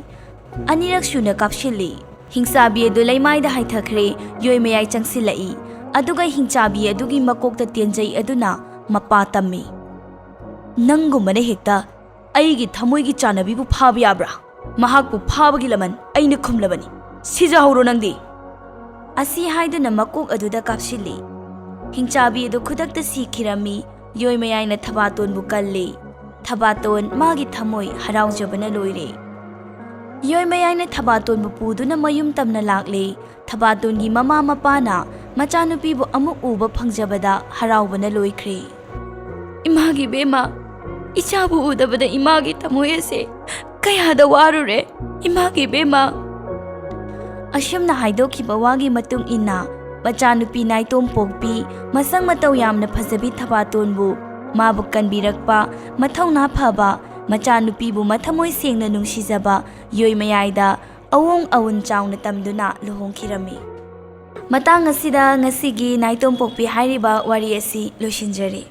ꯑꯅꯤꯔꯛ ꯁꯨꯅ ꯀꯥꯞꯁꯤꯜꯂꯤ꯫ ꯍꯤꯡꯆꯥꯕꯤ ꯑꯗꯨ ꯂꯩꯃꯥꯏꯗ ꯍꯥꯏꯊꯈ꯭ꯔꯦ꯫ ꯌꯣꯏ ꯃꯌꯥꯏ ꯆꯪꯁꯤꯜꯂꯛꯏ, ꯑꯗꯨꯒ ꯍꯤꯡꯆꯥꯕꯤ ꯑꯗꯨꯒꯤ ꯃꯀꯣꯛꯇ ꯇꯦꯟꯖꯩ ꯑꯗꯨꯅ ꯃꯄꯥ ꯇꯝꯃꯤ꯫ "ꯅꯪꯒꯨꯝꯕꯅ ꯍꯦꯛꯇ ꯑꯩꯒꯤ ꯊꯃꯣꯏꯒꯤ ꯆꯥꯟꯅꯕꯤꯕꯨ ꯐꯥꯕ ꯌꯥꯕ꯭ꯔꯥ? ꯃꯍꯥꯛꯄꯨ ꯐꯥꯕꯒꯤ ꯂꯃꯟ ꯑꯩꯅ ꯈꯨꯝꯂꯕꯅꯤ꯫ ꯁꯤꯖꯍꯧꯔꯣ ꯅꯪꯗꯤ!" ꯑꯁꯤ ꯍꯥꯏꯗꯨꯅ ꯃꯀꯣꯛ ꯑꯗꯨꯗ ꯀꯥꯞꯁꯤꯜꯂꯤ꯫ ꯍꯤꯡꯆꯥꯕꯤ ꯑꯗꯨ ꯈꯨꯗꯛꯇ ꯁꯤꯈꯤꯔꯝꯃꯤ꯫ ꯌꯣꯏ ꯃꯌꯥꯏꯅ ꯊꯕꯥꯇꯣꯟꯕꯨ ꯀꯜꯂꯤ꯫ ꯊꯕꯥꯇꯣꯟ ꯃꯥꯒꯤ ꯊꯃꯣꯏ ꯍꯔꯥꯎꯖꯕꯅ ꯂꯣꯏꯔꯦ꯫ ꯌꯣꯏ ꯃꯌꯥꯏꯅ ꯊꯕꯥꯇꯣꯟꯕꯨ ꯄꯨꯗꯨꯅ ꯃꯌꯨꯝ ꯇꯝꯅ ꯂꯥꯛꯂꯦ꯫ ꯊꯕꯥꯇꯣꯟꯒꯤ ꯃꯃꯥ ꯃꯄꯥꯅ ꯃꯆꯥꯅꯨꯄꯤꯕꯨ ꯑꯃꯨꯛ ꯎꯕ ꯐꯪꯖꯕꯗ ꯍꯔꯥꯎꯕꯅ ꯂꯣꯏꯈ꯭ꯔꯦ꯫ "ꯏꯃꯥꯒꯤ ꯕꯦꯝꯃ, ꯏꯆꯥꯕꯨ ꯎꯗꯕꯗ ꯏꯃꯥꯒꯤ ꯊꯃꯣꯏ ꯑꯁꯦ ꯀꯌꯥꯗ ꯋꯥꯔꯨꯔꯦ, ꯏꯃꯥꯒꯤ ꯕꯦꯝꯃ!" ꯑꯁꯨꯝꯅ ꯍꯥꯏꯗꯣꯛꯈꯤꯕ ꯋꯥꯒꯤ ꯃꯇꯨꯡ ꯏꯟꯅ, ꯃꯆꯥꯅꯨꯄꯤ ꯅꯥꯏꯇꯣꯝ ꯄꯣꯛꯄꯤ, ꯃꯁꯛ ꯃꯇꯧ ꯌꯥꯝꯅ ꯐꯖꯕꯤ ꯊꯕꯥꯇꯣꯟꯕꯨ ꯃꯥꯕꯨ ꯀꯟꯕꯤꯔꯛꯄ, ꯃꯊꯧꯅꯥ ꯐꯕ ꯃꯆꯥꯅꯨꯄꯤꯕꯨ ꯃꯊꯃꯣꯏ ꯁꯦꯡꯅ ꯅꯨꯡꯁꯤꯖꯕ ꯌꯣꯏ ꯃꯌꯥꯏꯗ ꯑꯋꯣꯡ ꯑꯋꯨꯟ ꯆꯥꯎꯅ ꯇꯝꯗꯨꯅ ꯂꯨꯍꯣꯡꯈꯤꯔꯝꯃꯤ꯫ ꯃꯇꯥꯡ ꯑꯁꯤꯗ ꯉꯁꯤꯒꯤ ꯅꯥꯏꯇꯣꯝ ꯄꯣꯛꯄꯤ ꯍꯥꯏꯔꯤꯕ ꯋꯥꯔꯤ ꯑꯁꯤ ꯂꯣꯏꯁꯤꯟꯖꯔꯦ꯫